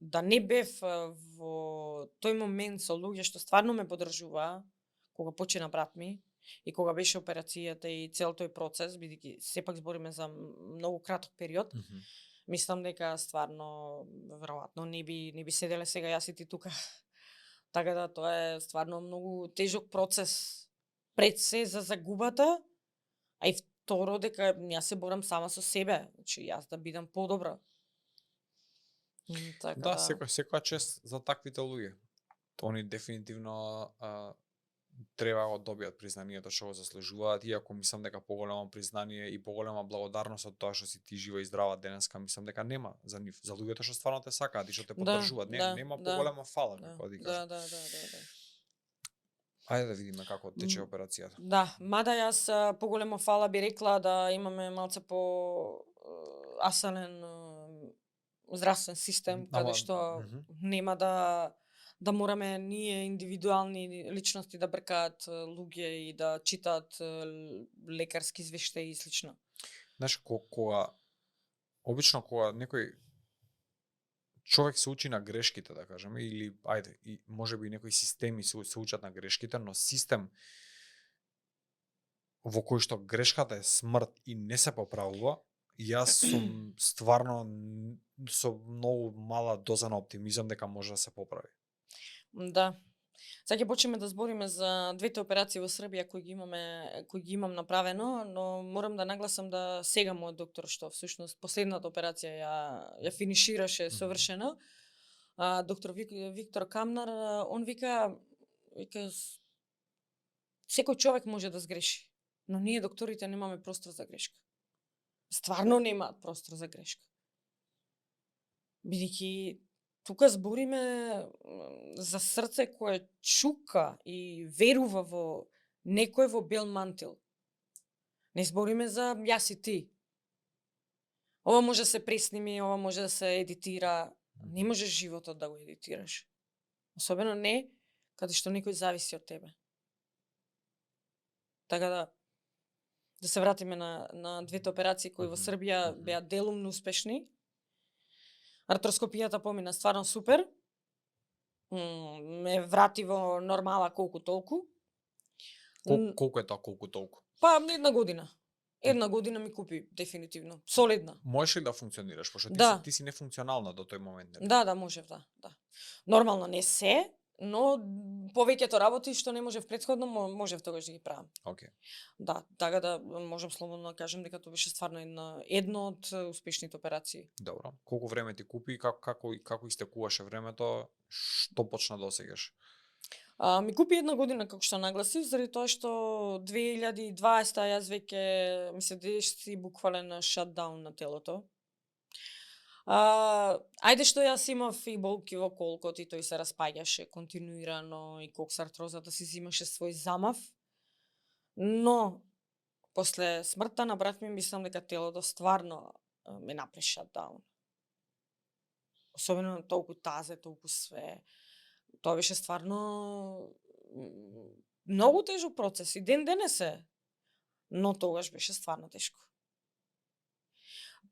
B: да не бев во тој момент со луѓе што стварно ме поддржуваа кога почина брат ми и кога беше операцијата и цел тој процес, бидејќи сепак збориме за многу краток период. Мислам дека стварно веројатно не би седеле сега јас и ти тука. Така да тоа е стварно многу тежок процес пред се за загубата, а и второ дека јас се борам сама со себе, значи јас да бидам подобра. Така
A: да, секоја чест за таквите луѓе. Они дефинитивно треба да го добијат признанието што го заслужуваат, иако мислам дека поголемо признание и поголема благодарност од тоа што си ти жива и здрава денеска, мислам дека нема за нив, за луѓето што стварно те сакаат и што те поддржуваат. Нема поголема фала, како да кажам.
B: Да.
A: Ајде да видиме како тече операцијата.
B: Да, мада јас поголемо фала би рекла да имаме малце по асален здравствен систем, каде што нема да мораме ние индивидуални личности да бркаат луѓе и да читаат лекарски извештаи и слично.
A: Знаеш, обично кога некој човек се учи на грешките, да кажеме, или ајде, и можеби некои системи се учат на грешките, но систем во кој што грешката е смрт и не се поправува, јас сум стварно со многу мала доза на оптимизам дека може да се поправи.
B: Да. Сега ќе почнеме да збориме за двете операции во Србија кои ги имам направено, но морам да нагласам да сега мојот доктор што всушност последната операција ја финишираше совршено, доктор Виктор Камнар, он вика секој човек може да сгреши, но ние докторите немаме простор за грешка. Стварно немаат простор за грешка. Бидејќи тука збориме за срце кое чука и верува во некој во бел мантил. Не збориме за јас и ти. Ова може да се пресними, ова може да се едитира. Не можеш животот да го едитираш. Особено не каде што некој зависи од тебе. Така да се вратиме на двете операции кои во Србија беа делумно успешни. Артроскопијата помина стварно супер. Ме врати во нормала колку толку.
A: Колку е тоа колку толку?
B: Па една година. Една година ми купи дефинитивно. Солидна.
A: Можеш ли да функционираш, пошто
B: Да.
A: ти си нефункционална до тој момент, нели?
B: Да, можев, да. Нормално не се, но повеќето работи што не можев претходно, можев тогаш да ги правам.
A: Океј.
B: Да, така да можам слободно да кажем дека тоа беше стварно едно од успешните операции.
A: Добро. Колку време ти купи, како истекуваше времето, што почна да осеќаш?
B: Ми купи една година, како што нагласи, заради тоа што 2020 јас веќе ми се деси буквален шатдаун на телото. Ајде што јас имав и болки во колкот и тој се распаѓаше континуирано и коксартрозата си имаше свој замав. Но после смртта на брат ми мислам дека телото стварно ме направи шатдаун. Особено толку тазе, толку све. Тоа беше стварно многу тежок процес и ден денес е. Но тогаш беше стварно тешко.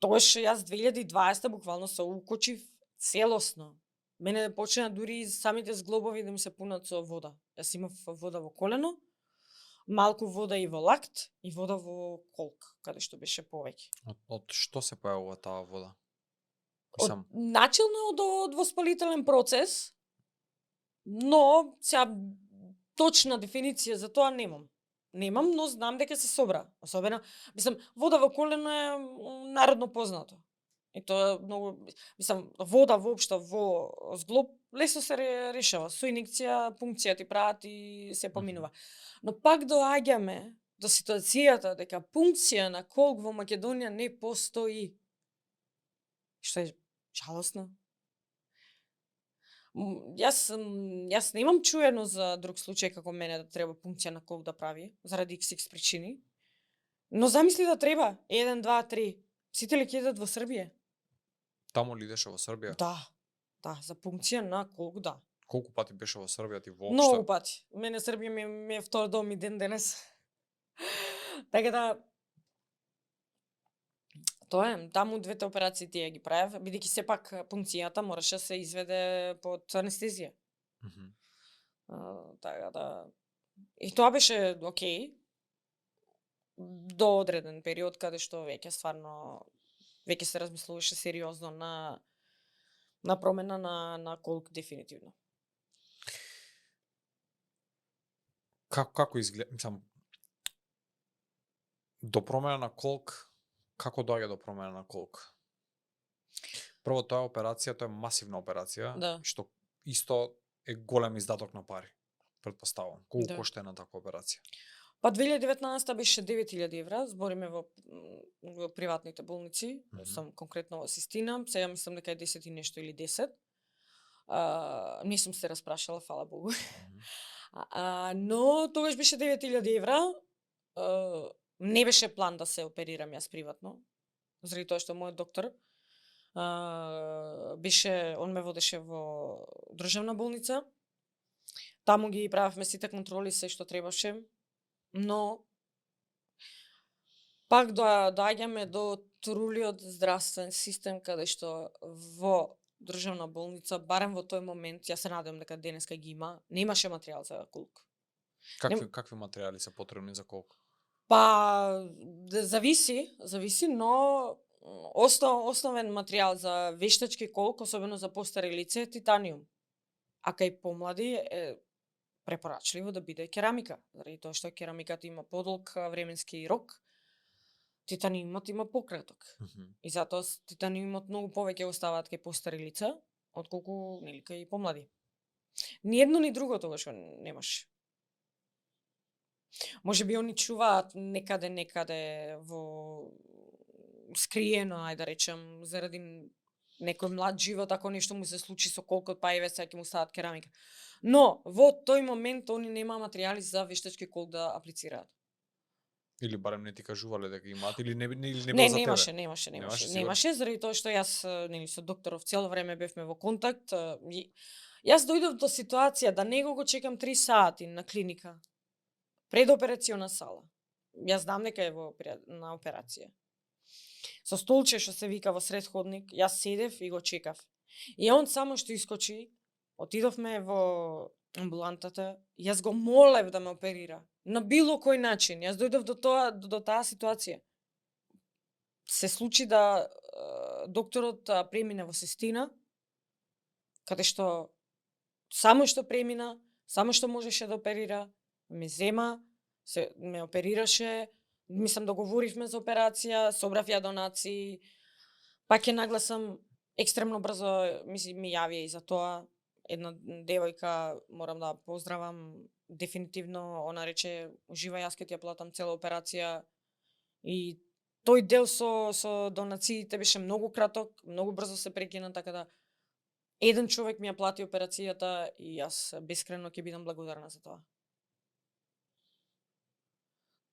B: Тогаш јас 2020 буквално се укочив целосно. Мене почна дури самите зглобови да ми се пунат со вода. Јас имав вода во колено, малку вода и во лакт и вода во колк, каде што беше повеќе.
A: Од што се појавува таа вода?
B: Начелно од воспалителен процес, но сега точна дефиниција за тоа немам. Но знам дека се собра. Особено, мислам, вода во колено е народно познато. И тоа многу, мислам, вода воопшто во зглоб лесно се решава. Со инекција, пункција ти прават и се поминува. Но пак доаѓаме до ситуацијата дека пункција на колк во Македонија не постои. Што е жалосно. Јас немам чуено за друг случај како мене да треба пункција на колк да прави, заради XX причини. Но замисли да треба 1, 2, 3. Сите ли ќе идат во Србија?
A: Таму ли идеше во Србија?
B: Да, за пункција на колк да.
A: Колку пати беше во Србија ти воопшто?
B: Многу пати. Мене Србија ми е втор дом и ден денес. Така да тоа е, таму двете операции тие ги правев, бидејќи сепак пункцијата мораше се изведе под анестезија. Така да и тоа беше окей до одреден период каде што веќе се размислуваше сериозно на промена на колк дефинитивно.
A: Како изгледа, мислам, до промена на колк, како доаѓа до промена на колк? Прво, тоа е операција, тоа е масивна операција, што исто е голем издаток на пари, претпоставувам. Колку кошта една таква операција?
B: Па 2019 беше 9000 евра, збориме во приватните болници, сам конкретно во Систина, сега мислам дека е 10 и нешто или 10. Не сум се распрашала, фала Богу. Но тогаш беше 9000 евра. Не беше план да се оперирам јас приватно, заради тоа што мојот доктор он ме водеше во државна болница. Таму ги правевме сите контроли, се што требаше, но пак доаѓаме до трулиот здравствен систем каде што во државна болница, барем во тој момент, јас се надевам дека денеска ги има, немаше материјал за колк.
A: Какви материјали се потребни за колк?
B: Па, зависи, но основен материјал за вештачки колк, особено за постари лице, е титаниум. А кај помлади е препорачливо да биде керамика, заради тоа што керамиката има подолг временски рок, титаниумот има пократок. И затоа титаниумот многу повеќе оставаат кај постари лица, отколку нели кај помлади. Ни едно ни друго тогаш немаше. Може би они чуваат некаде во скриено, ајде да речем, заради некој млад живот, ако нешто му се случи со колкот па еве сега ќе му стават керамика. Но во тој момент они нема материјали за вештачки колк да аплицираат.
A: Или барем не ти кажувале дека имаат или не било за тебе?
B: Немаше, заради тоа што јас нели со докторов цело време бевме во контакт. Јас дојдов до ситуација да него го чекам 3 сати на клиника, предоперациона сала. Јас знам дека е на операција. Со столче што се вика во сред ходник, јас седев и го чекав. И он само што искочи, отидовме во амбулантата, јас го молев да ме оперира. На било кој начин, јас дојдов до таа ситуација. Се случи да докторот премине во Систина, каде што само што премина, само што можеше да оперира, ме зема, ме оперираше, мислам договоривме за операција, собрав ја донации, пак ќе нагласам екстремно брзо ми јави и за тоа. Една девојка, морам да поздравам, дефинитивно, она рече, уживај, јас ќе ти ја платам цела операција. И тој дел со донациите беше многу краток, многу брзо се прекина, така да еден човек ми ја плати операцијата и јас бескрено ќе бидам благодарна за тоа.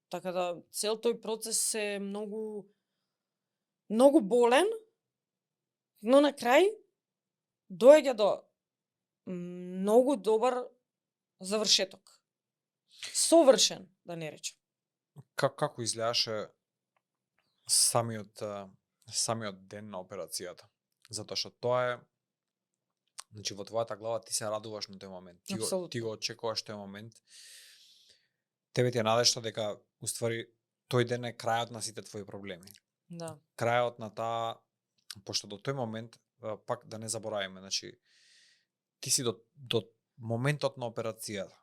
B: Така да цел тој процес е многу болен, но на крај доаѓа до многу добар завршеток. Совршен, да не речем.
A: Како изгледаше самиот ден на операцијата? Затоа што тоа е, значи во твојата глава ти се радуваш на тој момент. Ти го очекуваш тој момент. Тебе ти е надежта дека уствари тој ден е крајот на сите твои проблеми.
B: Да.
A: Крајот на таа, пошто до тој момент, пак да не забораваме, значи ти си до моментот на операцијата.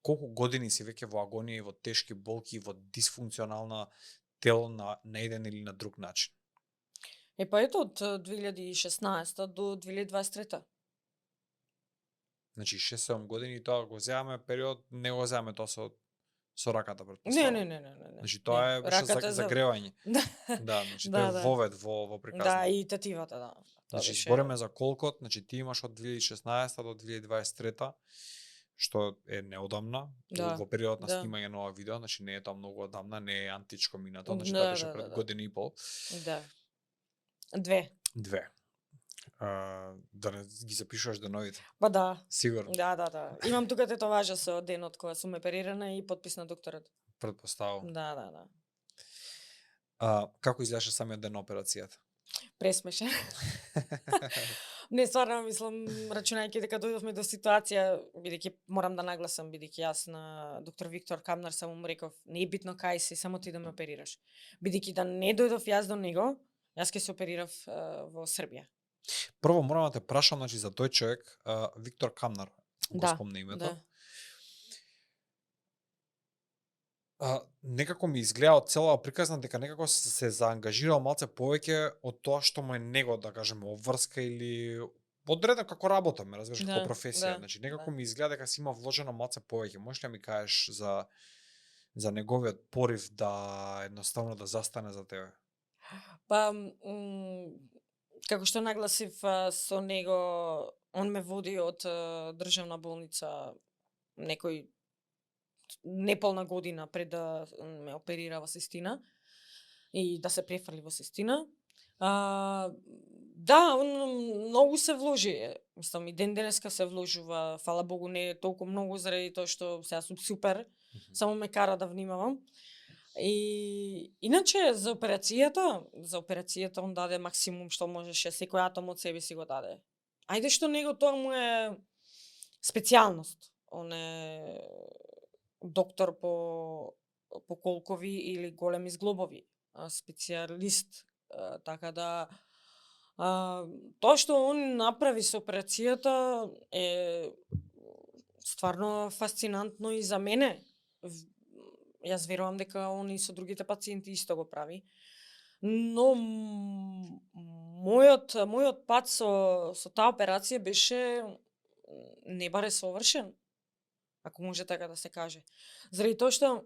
A: Колку години си веќе во агонија и во тешки болки и во дисфункционална тело на еден или на друг начин?
B: Па ето од 2016 до 2023.
A: Значи 6-7 години тоа го земаме период, не го земаме тоа со раката претпоставувам.
B: Не.
A: Значи тоа е беше загревање. Да, значи тоа е вовед во приказна.
B: Да, и тетивата, да.
A: Значи збориме за колкот, значи ти имаш од 2016 до 2023, што е неодамна, во периодот на снимање на ова видео, значи не е тоа многу одамна, не е античко минато, значи тоа беше пред година и пол.
B: Да. Две.
A: Да не ги запишуваш деновите?
B: Па да.
A: Сигурно.
B: Да. Имам тука тетоважа со денот кога сум оперирана и подпис на докторот.
A: Претпоставувам.
B: Да.
A: Како изгледаше самиот ден на операцијата?
B: Пресмешен. Не, стварно мислам, рачунајќи дека дојдовме до ситуација, бидејќи морам да нагласам, бидејќи јас на доктор Виктор Камнар само му реков, не е битно кај си, само ти да ме оперираш. Бидејќи да не дојдов јас до него, јас ќе се оперирав во Србија.
A: Прво морам да те прашам, значи за тој човек, Виктор Камнар, го спомна името.
B: Да.
A: Некако ми изгледа од целава приказна дека некако се заангажирал малце повеќе од тоа што му е него, да кажеме, обврска или одредено како работа, ме разбираш, како професија. Значи некако ми изгледа дека си има вложено малце повеќе. Можеш ли да ми кажеш за неговиот порив да едноставно да застане за тебе?
B: Па како што нагласив со него, он ме води од државна болница некој неполна година пред да ме оперира во Систина и да се префрли во Систина. Да, он многу се вложи. Мислам, и ден денеска се вложува. Фала Богу, не е толку многу заради тоа што сега сум супер. Само ме кара да внимавам. И иначе за операцијата он даде максимум што можеше, секој атом од себе си го даде. Ајде што него тоа му е специјалност. Он е доктор по колкови или големи зглобови, специјалист, така да тоа што он направи со операцијата е стварно фасцинантно и за мене. Јас верувам дека он и со другите пациенти исто го прави. Но мојот пат со таа операција беше не баре совршен, ако може така да се каже. Заради тоа што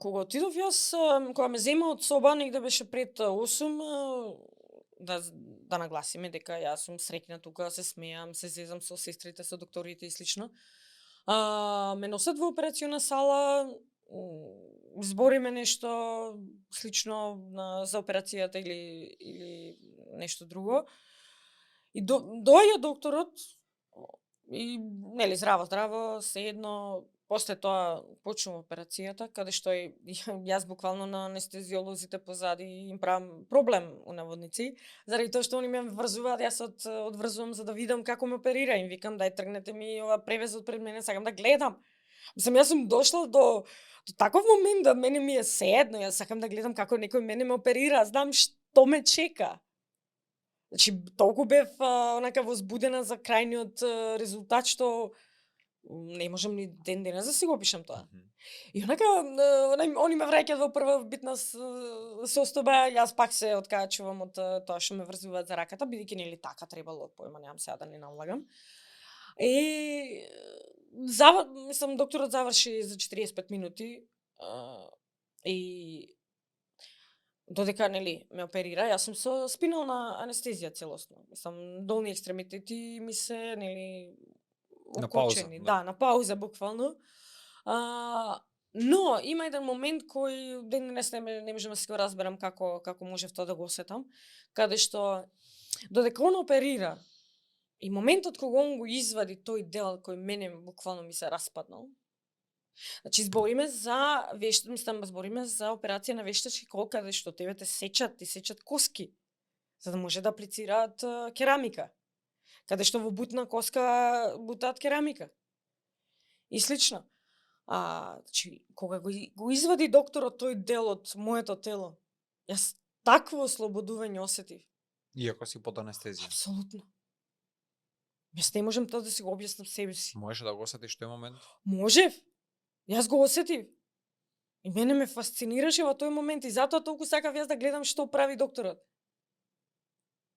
B: кога отидов јас, кога ме зема од соба, негде беше пред 8, да нагласиме дека јас сум среќна тука, се смеам, се зезам со сестрите, со докторите и слично. Ме носат во операциона сала, збориме нешто слично за операцијата или нешто друго. И доаѓа докторот и нели здраво, се едно после тоа почнува операцијата, каде што јас буквално на анестезиолозите позади им правам проблем у наводници, заради тоа што они ме врзуваат, јас одврзувам за да видам како ме оперира, им викам дај тргнете ми ова превезот пред мене, сакам да гледам. Мислам, јас сум дошла до таков момент да мене ми е сеедно, јас сакам да гледам како некој мене ме оперира, знам што ме чека. Значи, толку бев онака возбудена за крајниот резултат што не можам ни ден денес да си го опишам тоа. И онака, они ме враќаат во прва битна состојба, јас пак се откачувам од тоа што ме врзуваат за раката, бидејќи нели така требало, појма немам сега да не налагам. И мислам, докторот заврши за 45 минути и додека нели ме оперира, јас сум со спинална анестезија целосно. Мислам, долни екстремитети ми се нели
A: На пауза,
B: окочени, да, на пауза буквално. Но има еден момент кој ден денес не можам да си го разберам како можев тоа да го осетам, каде што додека он оперира и моментот кога он го извади тој дел кој мене буквално ми се распаднал. Значи збориме за збориме за операција на вештачки кол, каде што тебе ти сечат коски за да може да аплицираат керамика. Каде што во бутна коска бутаат керамика. И слично. Значи, кога го извади докторот тој дел од моето тело, јас такво ослободување осетив.
A: Иако си под анестезија.
B: Апсолутно. Јас не можам тоа да си го објаснам себе си.
A: Можеш да го осетиш тој момент?
B: Можев. Јас го осетив. И мене ме фасцинираше во тој момент и затоа толку сакав јас да гледам што прави докторот.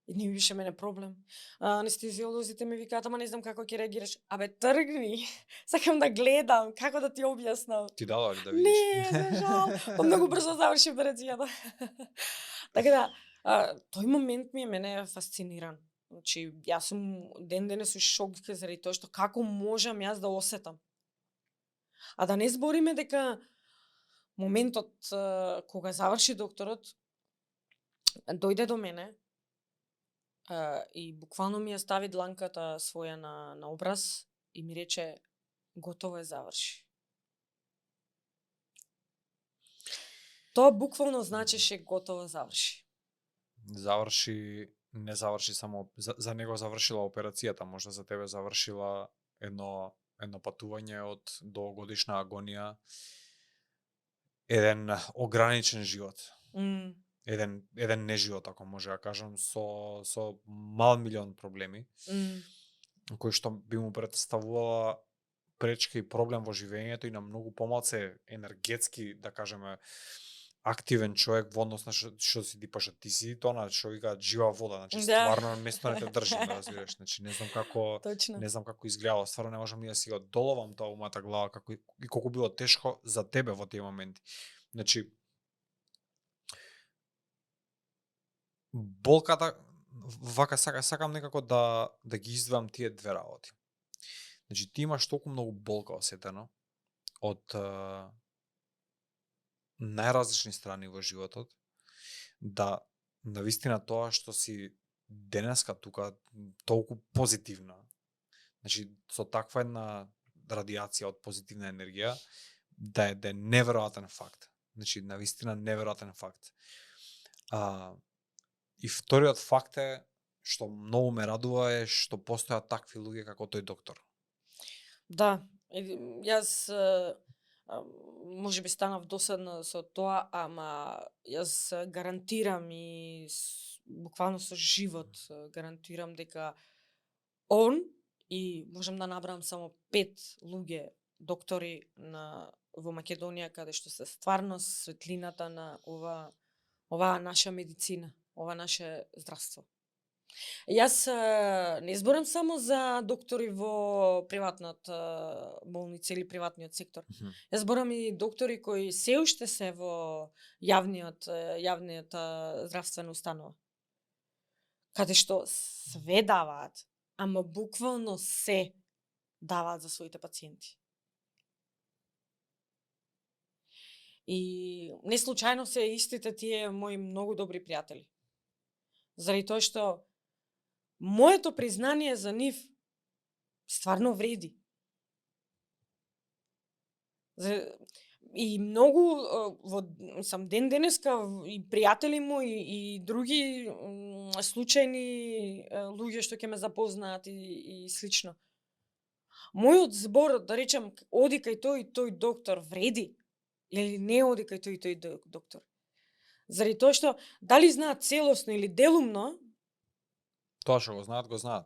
B: И не беше мене проблем. Анестезиолозите ми викаат, ама не знам како ќе реагираш. Абе, тргни. Сакам да гледам, како да ти објаснам.
A: Ти дала ли да видиш?
B: Не, за жал. Многу брзо заврши операцијата. Така да, тој момент ми е мене фасциниран. Значи, јас сум ден денес у шок заради тоа што како можам јас да осетам. А да не збориме дека моментот кога заврши докторот, дојде до мене и буквално ми ја стави дланката своја на образ и ми рече готово е, заврши. Тоа буквално значеше готово заврши.
A: Заврши, не заврши само за него завршила операцијата, можда за тебе завршила едно патување од долгогодишна агонија, еден ограничен живот. Еден неживот, ако може да кажам, со мал милион проблеми, кои што би му представувала пречка и проблем во живењето и на многу помалце енергетски, да кажеме, активен човек во однос на што си типа ти си, тоа што викаат жива вода, значи стварно место не те држи, да разбираш, значи не знам како
B: Точно.
A: Не знам како изгледало, стварно не можам ни да си го доловам тоа во мојата глава како и колку било тешко за тебе во тие моменти. Значи болката вака сакам некако да ги издвоам тие две работи. Значи ти имаш толку многу болка осетено од најразлични страни во животот, да навистина тоа што си денеска тука толку позитивна. Значи со таква една радиација од позитивна енергија да е неверојатен факт. Значи навистина неверојатен факт. И вториот факт е што многу ме радува е што постојат такви луѓе како тој доктор.
B: Да, јас може би станав досадна со тоа, ама јас гарантирам и буквално со живот гарантирам дека он и можам да набрам само 5 луѓе доктори во Македонија каде што се стварно светлината на оваа наша медицина, ова наше здравство. Јас не зборам само за доктори во приватната болница или приватниот сектор. Јас зборам и доктори кои се уште се во јавниот здравствена установа. Каде што све даваат, ама буквално се даваат за своите пациенти. И не случајно се истите тие мои многу добри пријатели. Заради тоа што моето признание за нив стварно вреди. И многу сам ден денеска и пријатели мои и други случајни луѓе што ќе ме запознаат и слично. Мојот збор, да речем, оди кај тој и тој доктор вреди или не оди кај тој и тој доктор. Заради тоа што дали знаат целосно или делумно,
A: Тоа што го знаат.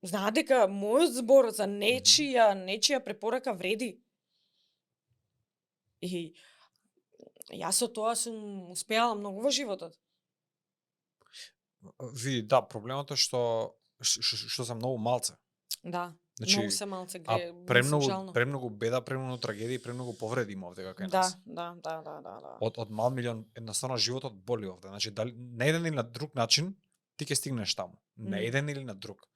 B: знаат дека мојот збор за нечија препорака вреди. И јас со тоа сум успеала многу во животот.
A: Види, да, проблемот е што се многу малце.
B: Да,
A: Значи,
B: многу се малце
A: А
B: случално.
A: премногу беда, премногу трагедија и премногу повреди има овде кај
B: Да,
A: нас.
B: да.
A: Од мал милион, едноставно животот боли овде. Значи, дали на еден или на друг начин ти ќе стигнеш таму. На еден или на друг.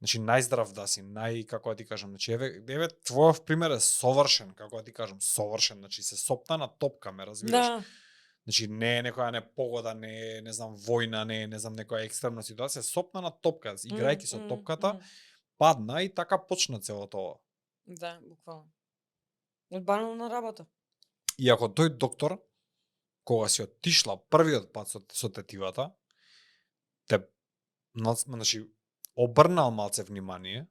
A: Значи, најздрав да си, како да ти кажам, значи, еве твојов пример е совршен, како да ти кажам, совршен, значи се сопна на топка, ме разбираш?
B: Да,
A: Значи, не е некоја непогода, не е, не знам, војна, не е, не знам, некоја екстремна ситуација, сопна на топка, играјќи со топката, падна и така почна целото ова.
B: Да, буквално. Од банална работа.
A: И ако тој доктор, кога си отишла првиот пат со тетивата, значи, обрнал малце внимание,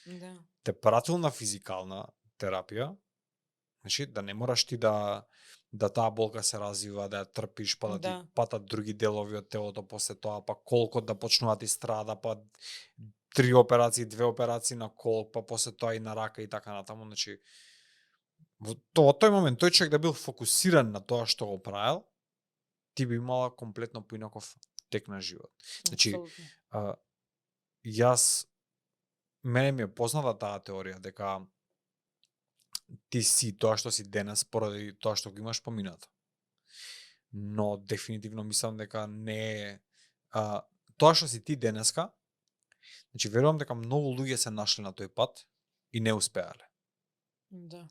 B: Да.
A: те пратил на физикална терапија, значи, да не мораш ти да таа болка се развива, да ја трпиш, па да ти патат други делови од телото после тоа, па колкот да почнува ти страда, па 3 операции, 2 операции на колк, па после тоа и на рака и така натаму, значи во тој момент тој човек да бил фокусиран на тоа што го правил, ти би имала комплетно поинаков тек на живот. Значи, мене ми е позната таа теорија дека ти си тоа што си денес поради тоа што го имаш поминато. Но дефинитивно мислам дека не е тоа што си ти денеска. Значи верувам дека многу луѓе се нашли на тој пат и не успеале.
B: Да.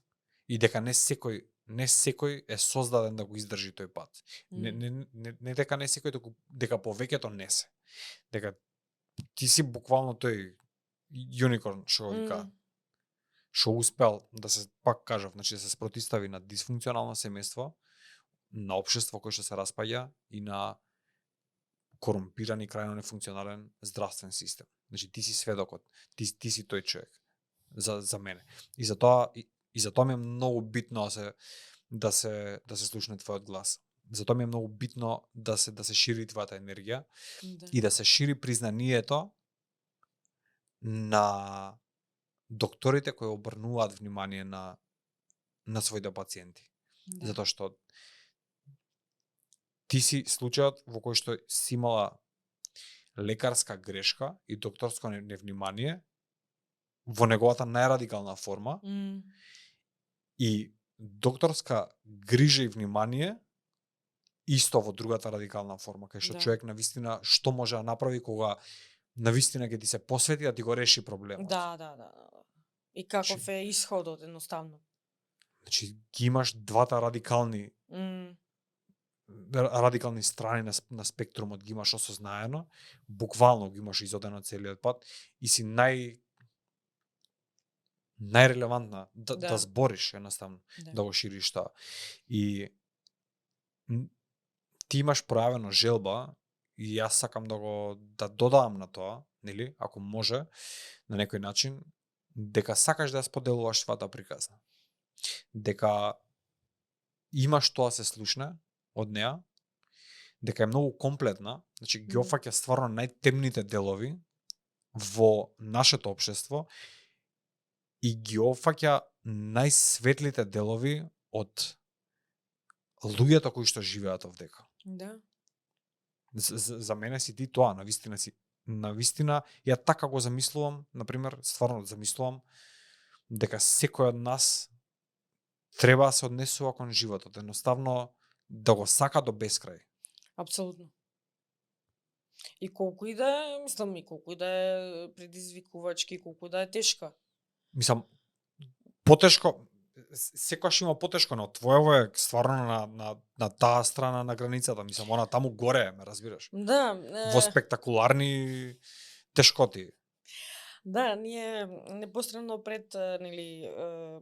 A: И дека не секој е создаден да го издржи тој пат. Не дека не секој, дека повеќето не се. Дека ти си буквално тој юникорн што го вика. Што успел да се, пак кажав, значи да се спротистави на дисфункционално семејство, на општество кое што се распаѓа и на корумпиран и крајно нефункционален здравствен систем. Значи ти си сведокот, ти си тој човек за мене. И затоа ми е многу битно да се слушне твојот глас. Затоа ми е многу битно да се шири твојата енергија и да се шири признанието на докторите кои обрнуваат внимание на своите пациенти. Да. Затоа што ти си случајот во кој што си имала лекарска грешка и докторско невнимание во неговата најрадикална форма и докторска грижа и внимание исто во другата радикална форма, кај што човек навистина што може да направи кога навистина ќе ти се посвети да ти го реши проблемот.
B: Да. И каков е исходот едноставно.
A: Значи ги имаш двата радикални страни на спектрумот, ги имаш осознаено, буквално ги имаш изодено целиот пат и си најрелевантна да збориш едноставно, да го шириш тоа. И ти имаш пројавено желба и јас сакам да додавам на тоа, нели, ако може, на некој начин, дека сакаш да ја споделуваш твојата приказна. Дека имаш тоа се слушне од неа, дека е многу комплетна, значи ги опфаќа стварно најтемните делови во нашето општество и ги опфаќа најсветлите делови од луѓето кои што живеат овдека.
B: Да.
A: За мене си ти тоа, навистина, ја така го замислувам, например, стварно замислувам дека секој од нас треба да се однесува кон животот, едноставно да го сака до бескрај.
B: Апсолутно. И колку и да е предизвикувачки, колку да е тешка.
A: Мислам, потешко, секогаш има потешко, но твоево е стварно на таа страна на границата, мислам, она таму горе, ме разбираш.
B: Да,
A: Во спектакуларни тешкоти.
B: да, ние непосредно пред нели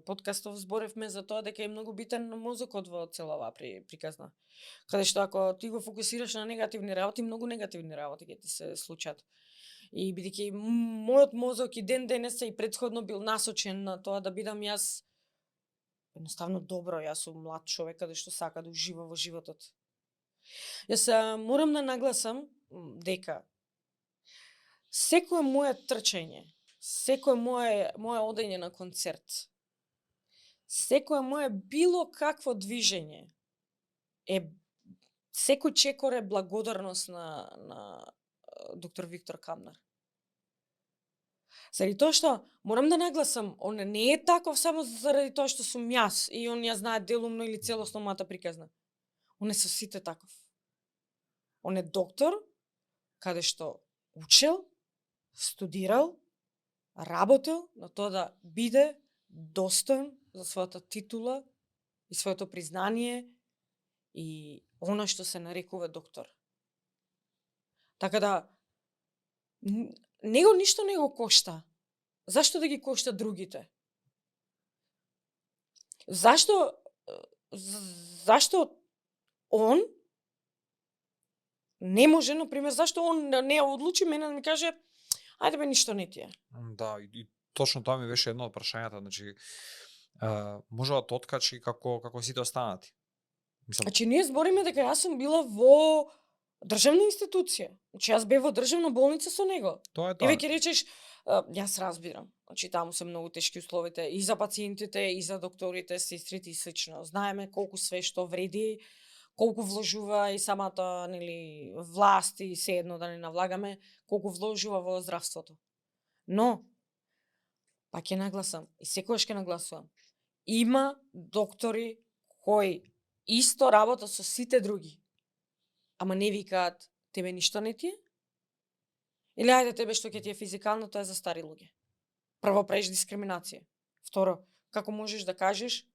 B: подкастов зборевме за тоа дека е многу битен мозокот во цела оваа приказна. Каде што ако ти го фокусираш на негативни работи, многу негативни работи ќе ти се случат. И бидејќи мојот мозок и ден денес и претходно бил насочен на тоа да бидам јас едноставно добро, јас сум млад човек каде што сака да ужива во животот. Јас морам да нагласам дека секое мое трчање, секое мое одење на концерт, секое мое било какво движење е секој чекор е благодарност на доктор Виктор Камнар. Заради тоа што морам да нагласам, он не е таков само заради тоа што сум јас и он ја знае делумно или целосно мојата приказна. Он е со сите таков. Он е доктор каде што учел, студирал, работел на тоа да биде достоен за својата титула и своето признание и она што се нарекува доктор. Така да него ништо не го кошта. Зашто да ги кошта другите? Зашто он не може, например, зашто он не одлучи мене да ми каже ајде бе, ништо не ти е.
A: Да, и точно тоа ми беше едно од прашањата, значи може да те откачи како сите останати. Мислам,
B: Значи ние збориме дека јас сум била во државна институција. Значи јас бев во државна болница со него.
A: тоа е
B: И веќе
A: тоа.
B: речеш, јас разбирам. Значи таму се многу тешки условите и за пациентите, и за докторите, сестрите и слично. Знаеме колку све што вреди, колку вложува и самата нели власт и се едно да не навлагаме, колку вложува во здравството. Но пак ќе нагласам и секогаш ќе нагласувам. Има доктори кои исто работа со сите други. Ама не викаат тебе ништо не ти е? Или ајде тебе што ќе ти е физикално, тоа е за стари луѓе. Прво правиш дискриминација. Второ, како можеш да кажеш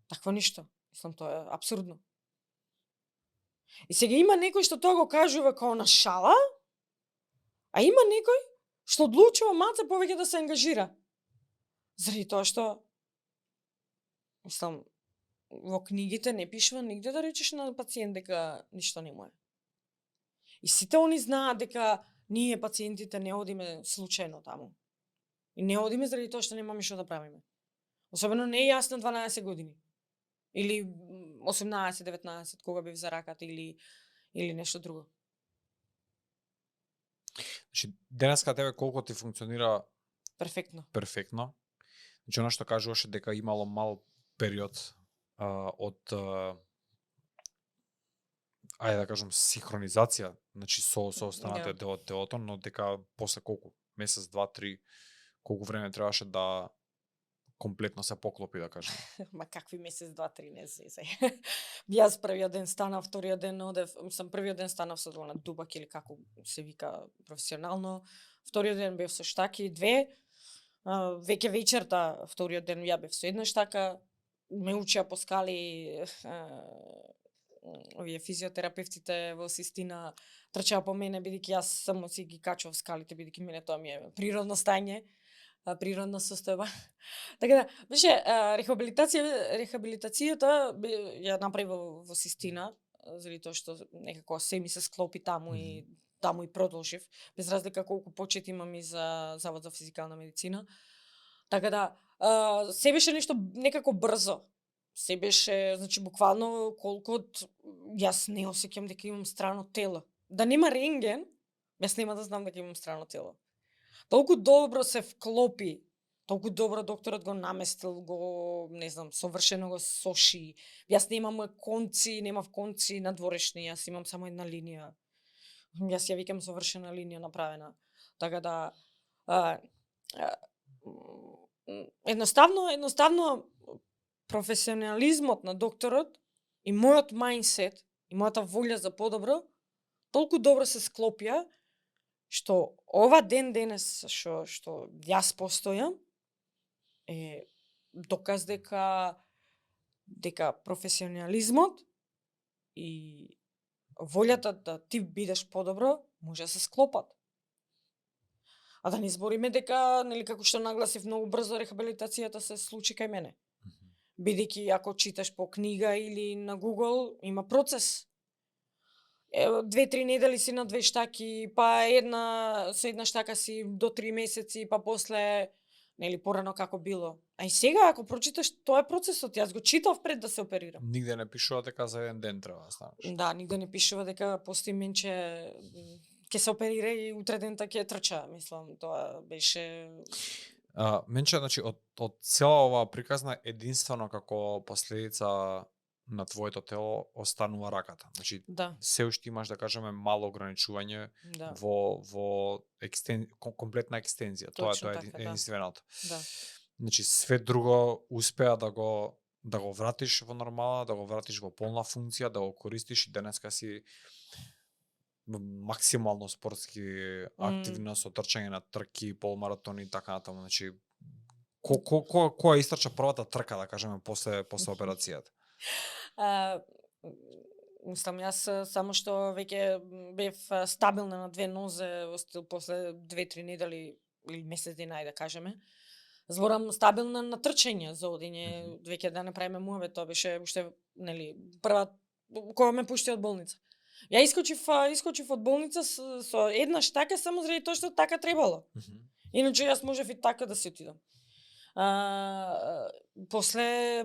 B: такво ништо? Мислам, тоа е апсурдно. И сега има некој што тоа го кажува као на шала, а има некој што одлучува малце повеќе да се ангажира. Заради тоа што, мислам, во книгите не пишува нигде да речеш на пациент дека ништо не му е. И сите они знаат дека ние пациентите не одиме случајно таму. И не одиме заради тоа што немаме што да правиме. Особено не јас на 12 години. Или 18-19, кога бев за раката или нешто друго.
A: Значи денеска тебе колку ти функционира
B: Перфектно.
A: перфектно. Значи она што кажуваше дека имало мал период од ајде да кажам синхронизација, значи со останатите дел од телото, но дека после колку месец, два, три, колку време требаше да комплетно се поклопи, да кажем.
B: Ма какви месец, два, три, не се. Јас првиот ден станав, вториот ден одев, првиот ден станав со на дубак или како се вика професионално, вториот ден бев со штаки, две, веќе вечерта, вториот ден ја бев со една штака, ме учеа по скали овие физиотерапевтите во Систина трчаа по мене, бидејќи јас само си ги качував скалите, бидејќи мене тоа ми е природно стање, природна состојба. Така да, беше рехабилитацијата ја направив во Систина, заради тоа што некако се ми се склопи таму и таму и продолжив, без разлика колку почет имам и за Завод за физикална медицина. Така да, се беше нешто некако брзо. Се беше, значи, буквално колку јас не осеќам дека имам страно тело. Да нема рентген, јас нема да знам дека имам страно тело. Толку добро се вклопи, толку добро докторот го наместил, го, не знам, совршено го соши. Јас немам конци, немав конци надворешни, јас имам само една линија. Јас ја викам совршена линија направена. Така да, едноставно професионализмот на докторот и мојот мајндсет и мојата волја за подобро толку добро се склопија што ова ден денес што јас постојам е доказ дека дека професионализмот и волјата да ти бидеш подобро може да се склопат. А да не збориме дека, нели, како што нагласив, многу брзо рехабилитацијата се случи кај мене. Бидејќи ако читаш по книга или на Google, има процес. 2-3 недели си на 2 штаки, па со една штака си до 3 месеци, па после, нели, порано како било. А и сега, ако прочиташ, тоа е процесот. Јас го читав пред да се оперирам.
A: Нигде не пишува дека за еден ден треба да станеш.
B: Да, нигде не пишува дека постои менче ќе се оперира и утре дента ќе трча. Мислам, тоа беше...
A: Менче, значи, од цела оваа приказна, единствено како последица на твоето тело останува раката. Значи,
B: Да,
A: се уште имаш, да кажеме, мало ограничување
B: да,
A: во комплетна екстензија. Тоа
B: Точно
A: е
B: така, да.
A: единственото.
B: да.
A: Значи, све друго успеа да го вратиш во нормала, да го вратиш во полна функција, да го користиш и денеска си максимално спортски активна со трчање на трки, полмаратони и така натаму. Значи, која истрча првата трка, да кажеме, после операцијата?
B: Мислам, јас само што веќе бев стабилна на две нозе после 2-3 недели или месец дена, да кажеме. Зборам стабилна на трчање за одење, веќе да не правиме муавет, тоа беше уште, нели, прва кога ме пушти од болница. Ја искочив од болница со една штака само заради тоа што така требало. Иначе јас можев и така да си отидам. После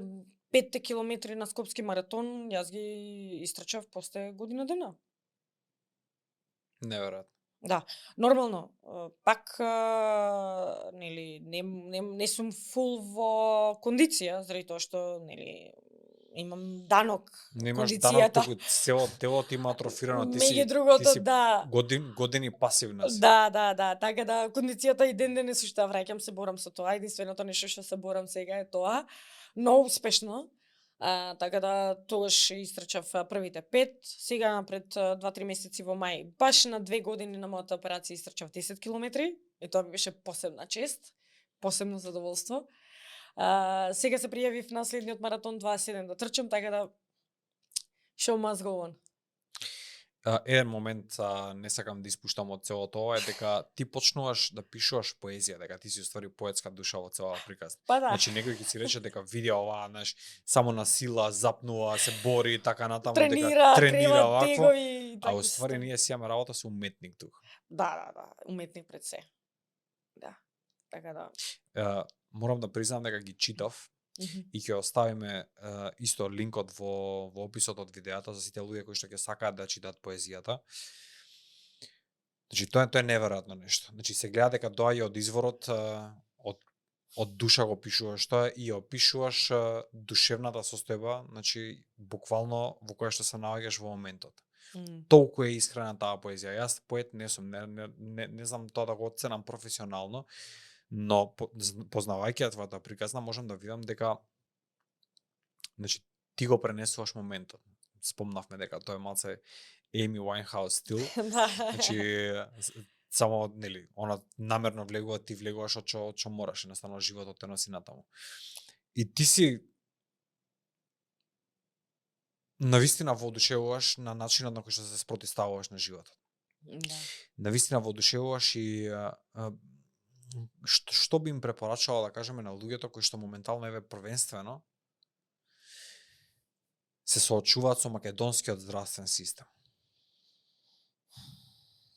B: 5 километри на Скопски маратон, јас ги истрчав после година дена.
A: Неверојатно.
B: Да, нормално, пак нели не сум фул во кондиција, заради тоа што, нели, имам данок
A: Немаш
B: кондицијата.
A: данок, туку цело тело ти има атрофирано, ти си
B: да.
A: години пасивна си.
B: Да, така да кондицијата и ден денес уште враќам, се борам со тоа, единственото нешто што се борам сега е тоа, но успешно. Така да тогаш истрчав првите 5, сега пред 2-3 месеци во мај, баш на 2 години на мојата операција истрчав 10 километри, и тоа ми беше посебна чест, посебно задоволство. Сега се пријавив на следниот маратон 27 да трчам, така да show must go on.
A: Еден момент, не сакам да испуштам од целото ова, е дека ти почнуваш да пишуваш поезија, дека ти си уствари поетска душа во целава приказна.
B: Па да.
A: Значи некој ќе си рече дека види оваа, знаеш, само на сила, запнува, се бори и така натаму,
B: Тренира,
A: дека тренира вакво,
B: тегови,
A: а уствари ние си имаме работа со уметник тука.
B: Да, уметник пред се. Да. Така да.
A: Морам да признам дека ги читав и ќе оставиме исто линкот во описот од видеото за сите луѓе кои што ќе сакаат да читат поезијата. Значи тоа е неверојатно нешто. Значи се гледа дека доаѓа од изворот, од душа го пишуваш тоа и опишуваш душевната состојба, значи буквално во која што се наоѓаш во моментот. Толку е искрена таа поезија. Јас поет не сум, не знам тоа да го оценам професионално, но познавајќи ја твојата приказна можам да видам дека, значи, ти го пренесуваш моментот. Спомнавме дека тоа е малце Amy Winehouse стил. Значи само, нели, она намерно влегува, ти влегуваш од што мораш, едноставно животот те носи натаму. И ти си навистина воодушевуваш на начинот на кој што се спротивставуваш на животот.
B: Да.
A: Навистина воодушевуваш и што би им препорачала, да кажеме, на луѓето кои што моментално еве првенствено се соочуваат со македонскиот здравствен систем.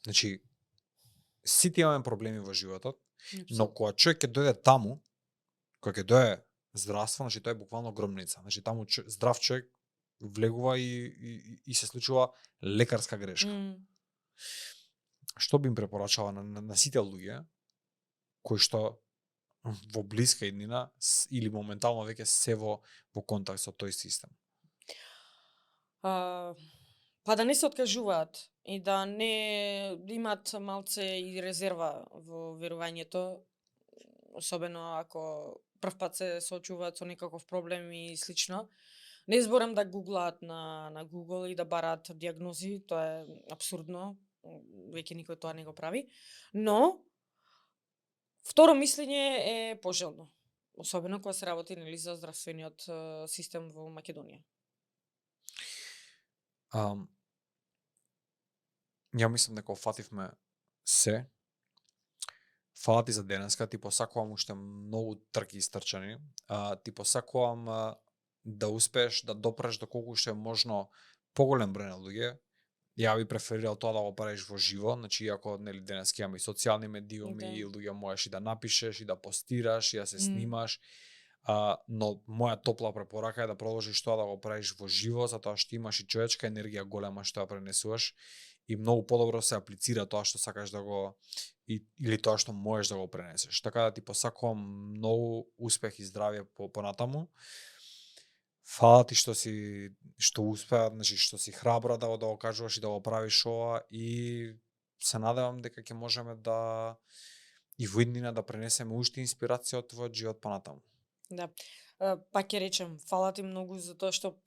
A: Значи, сите имаме проблеми во животот, но кога човек ќе дојде таму, кога ќе дојде здравство, значи тоа е буквално гробница. Значи таму здрав човек влегува и се случува лекарска грешка. Што би им препорачала на сите луѓе кои што во блиска иднина или моментално веќе се во контакт со тој систем?
B: Па да не се откажуваат и да не имат малце и резерва во верувањето, особено ако прв пат се соочуваат со некаков проблем и слично. Не зборам да гуглаат на Google и да бараат диагнози, тоа е апсурдно, веќе никој тоа не го прави, но второ мислење е пожелно. особено кога се работи нели за здравствениот систем во Македонија.
A: Ам, ја мислам дека офативме се. Фала ти за денеска, ти посакувам уште многу трки истрчани. Ти посакувам да успееш да допреш до колку уште е можно поголем број на луѓе. Ја би преферирал тоа да го правиш во живо, значи иако нели денеска имаме и социјални медиуми
B: Да.
A: и луѓе можеш и да напишеш и да постираш и да се
B: Мм.
A: снимаш. Но моја топла препорака е да продолжиш тоа да го правиш во живо, затоа што имаш и човечка енергија голема што ја пренесуваш и многу подобро се аплицира тоа што сакаш да го или тоа што можеш да го пренесеш. Така да ти посакувам многу успех и здравје понатаму. Фала ти што успеа, значи што си храбра да го кажуваш и да го правиш ова и се надевам дека ќе можеме да и во иднина да пренесеме уште инспирација од твојот живот понатаму.
B: Да. Пак ќе речем, фала ти многу за тоа што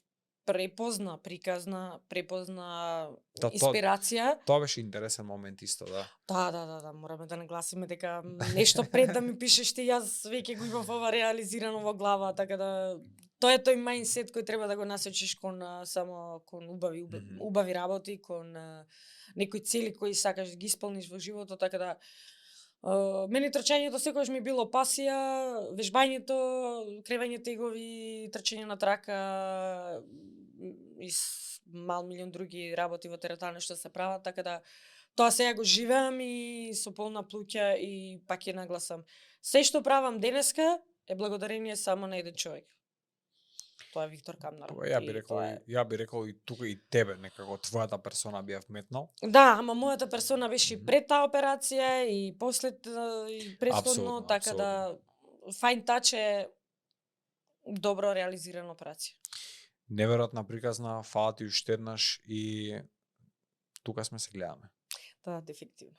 B: препозна,
A: Да,
B: инспирација.
A: Тоа беше интересен момент исто, да.
B: Да, мораме да нагласиме дека нешто пред да ми пишеш ти, јас веќе го имав ова реализирано во глава, така да тоа е тој мајндсет кој треба да го насочиш кон само кон убави работи, кон некои цели кои сакаш да ги исполниш во животот, така да мене трчањето секогаш ми било пасија, вежбањето, кревање тегови, трчање на трака и мал милион други работи во теретана што се прават, така да тоа сега го живеам и со полна плуќа и пак ќе нагласам. Се што правам денеска е благодарение само на еден човек. Тоа е Виктор Камнар.
A: Ја би рекол и тука и тебе, некако твојата персона би ја вметнал.
B: Да, ама мојата персона беше и пред таа операција и после и претходно, така да fine touch е добро реализирана операција.
A: Неверојатна приказна, фала ти уште еднаш и тука сме се гледаме.
B: Да, дефинитивно.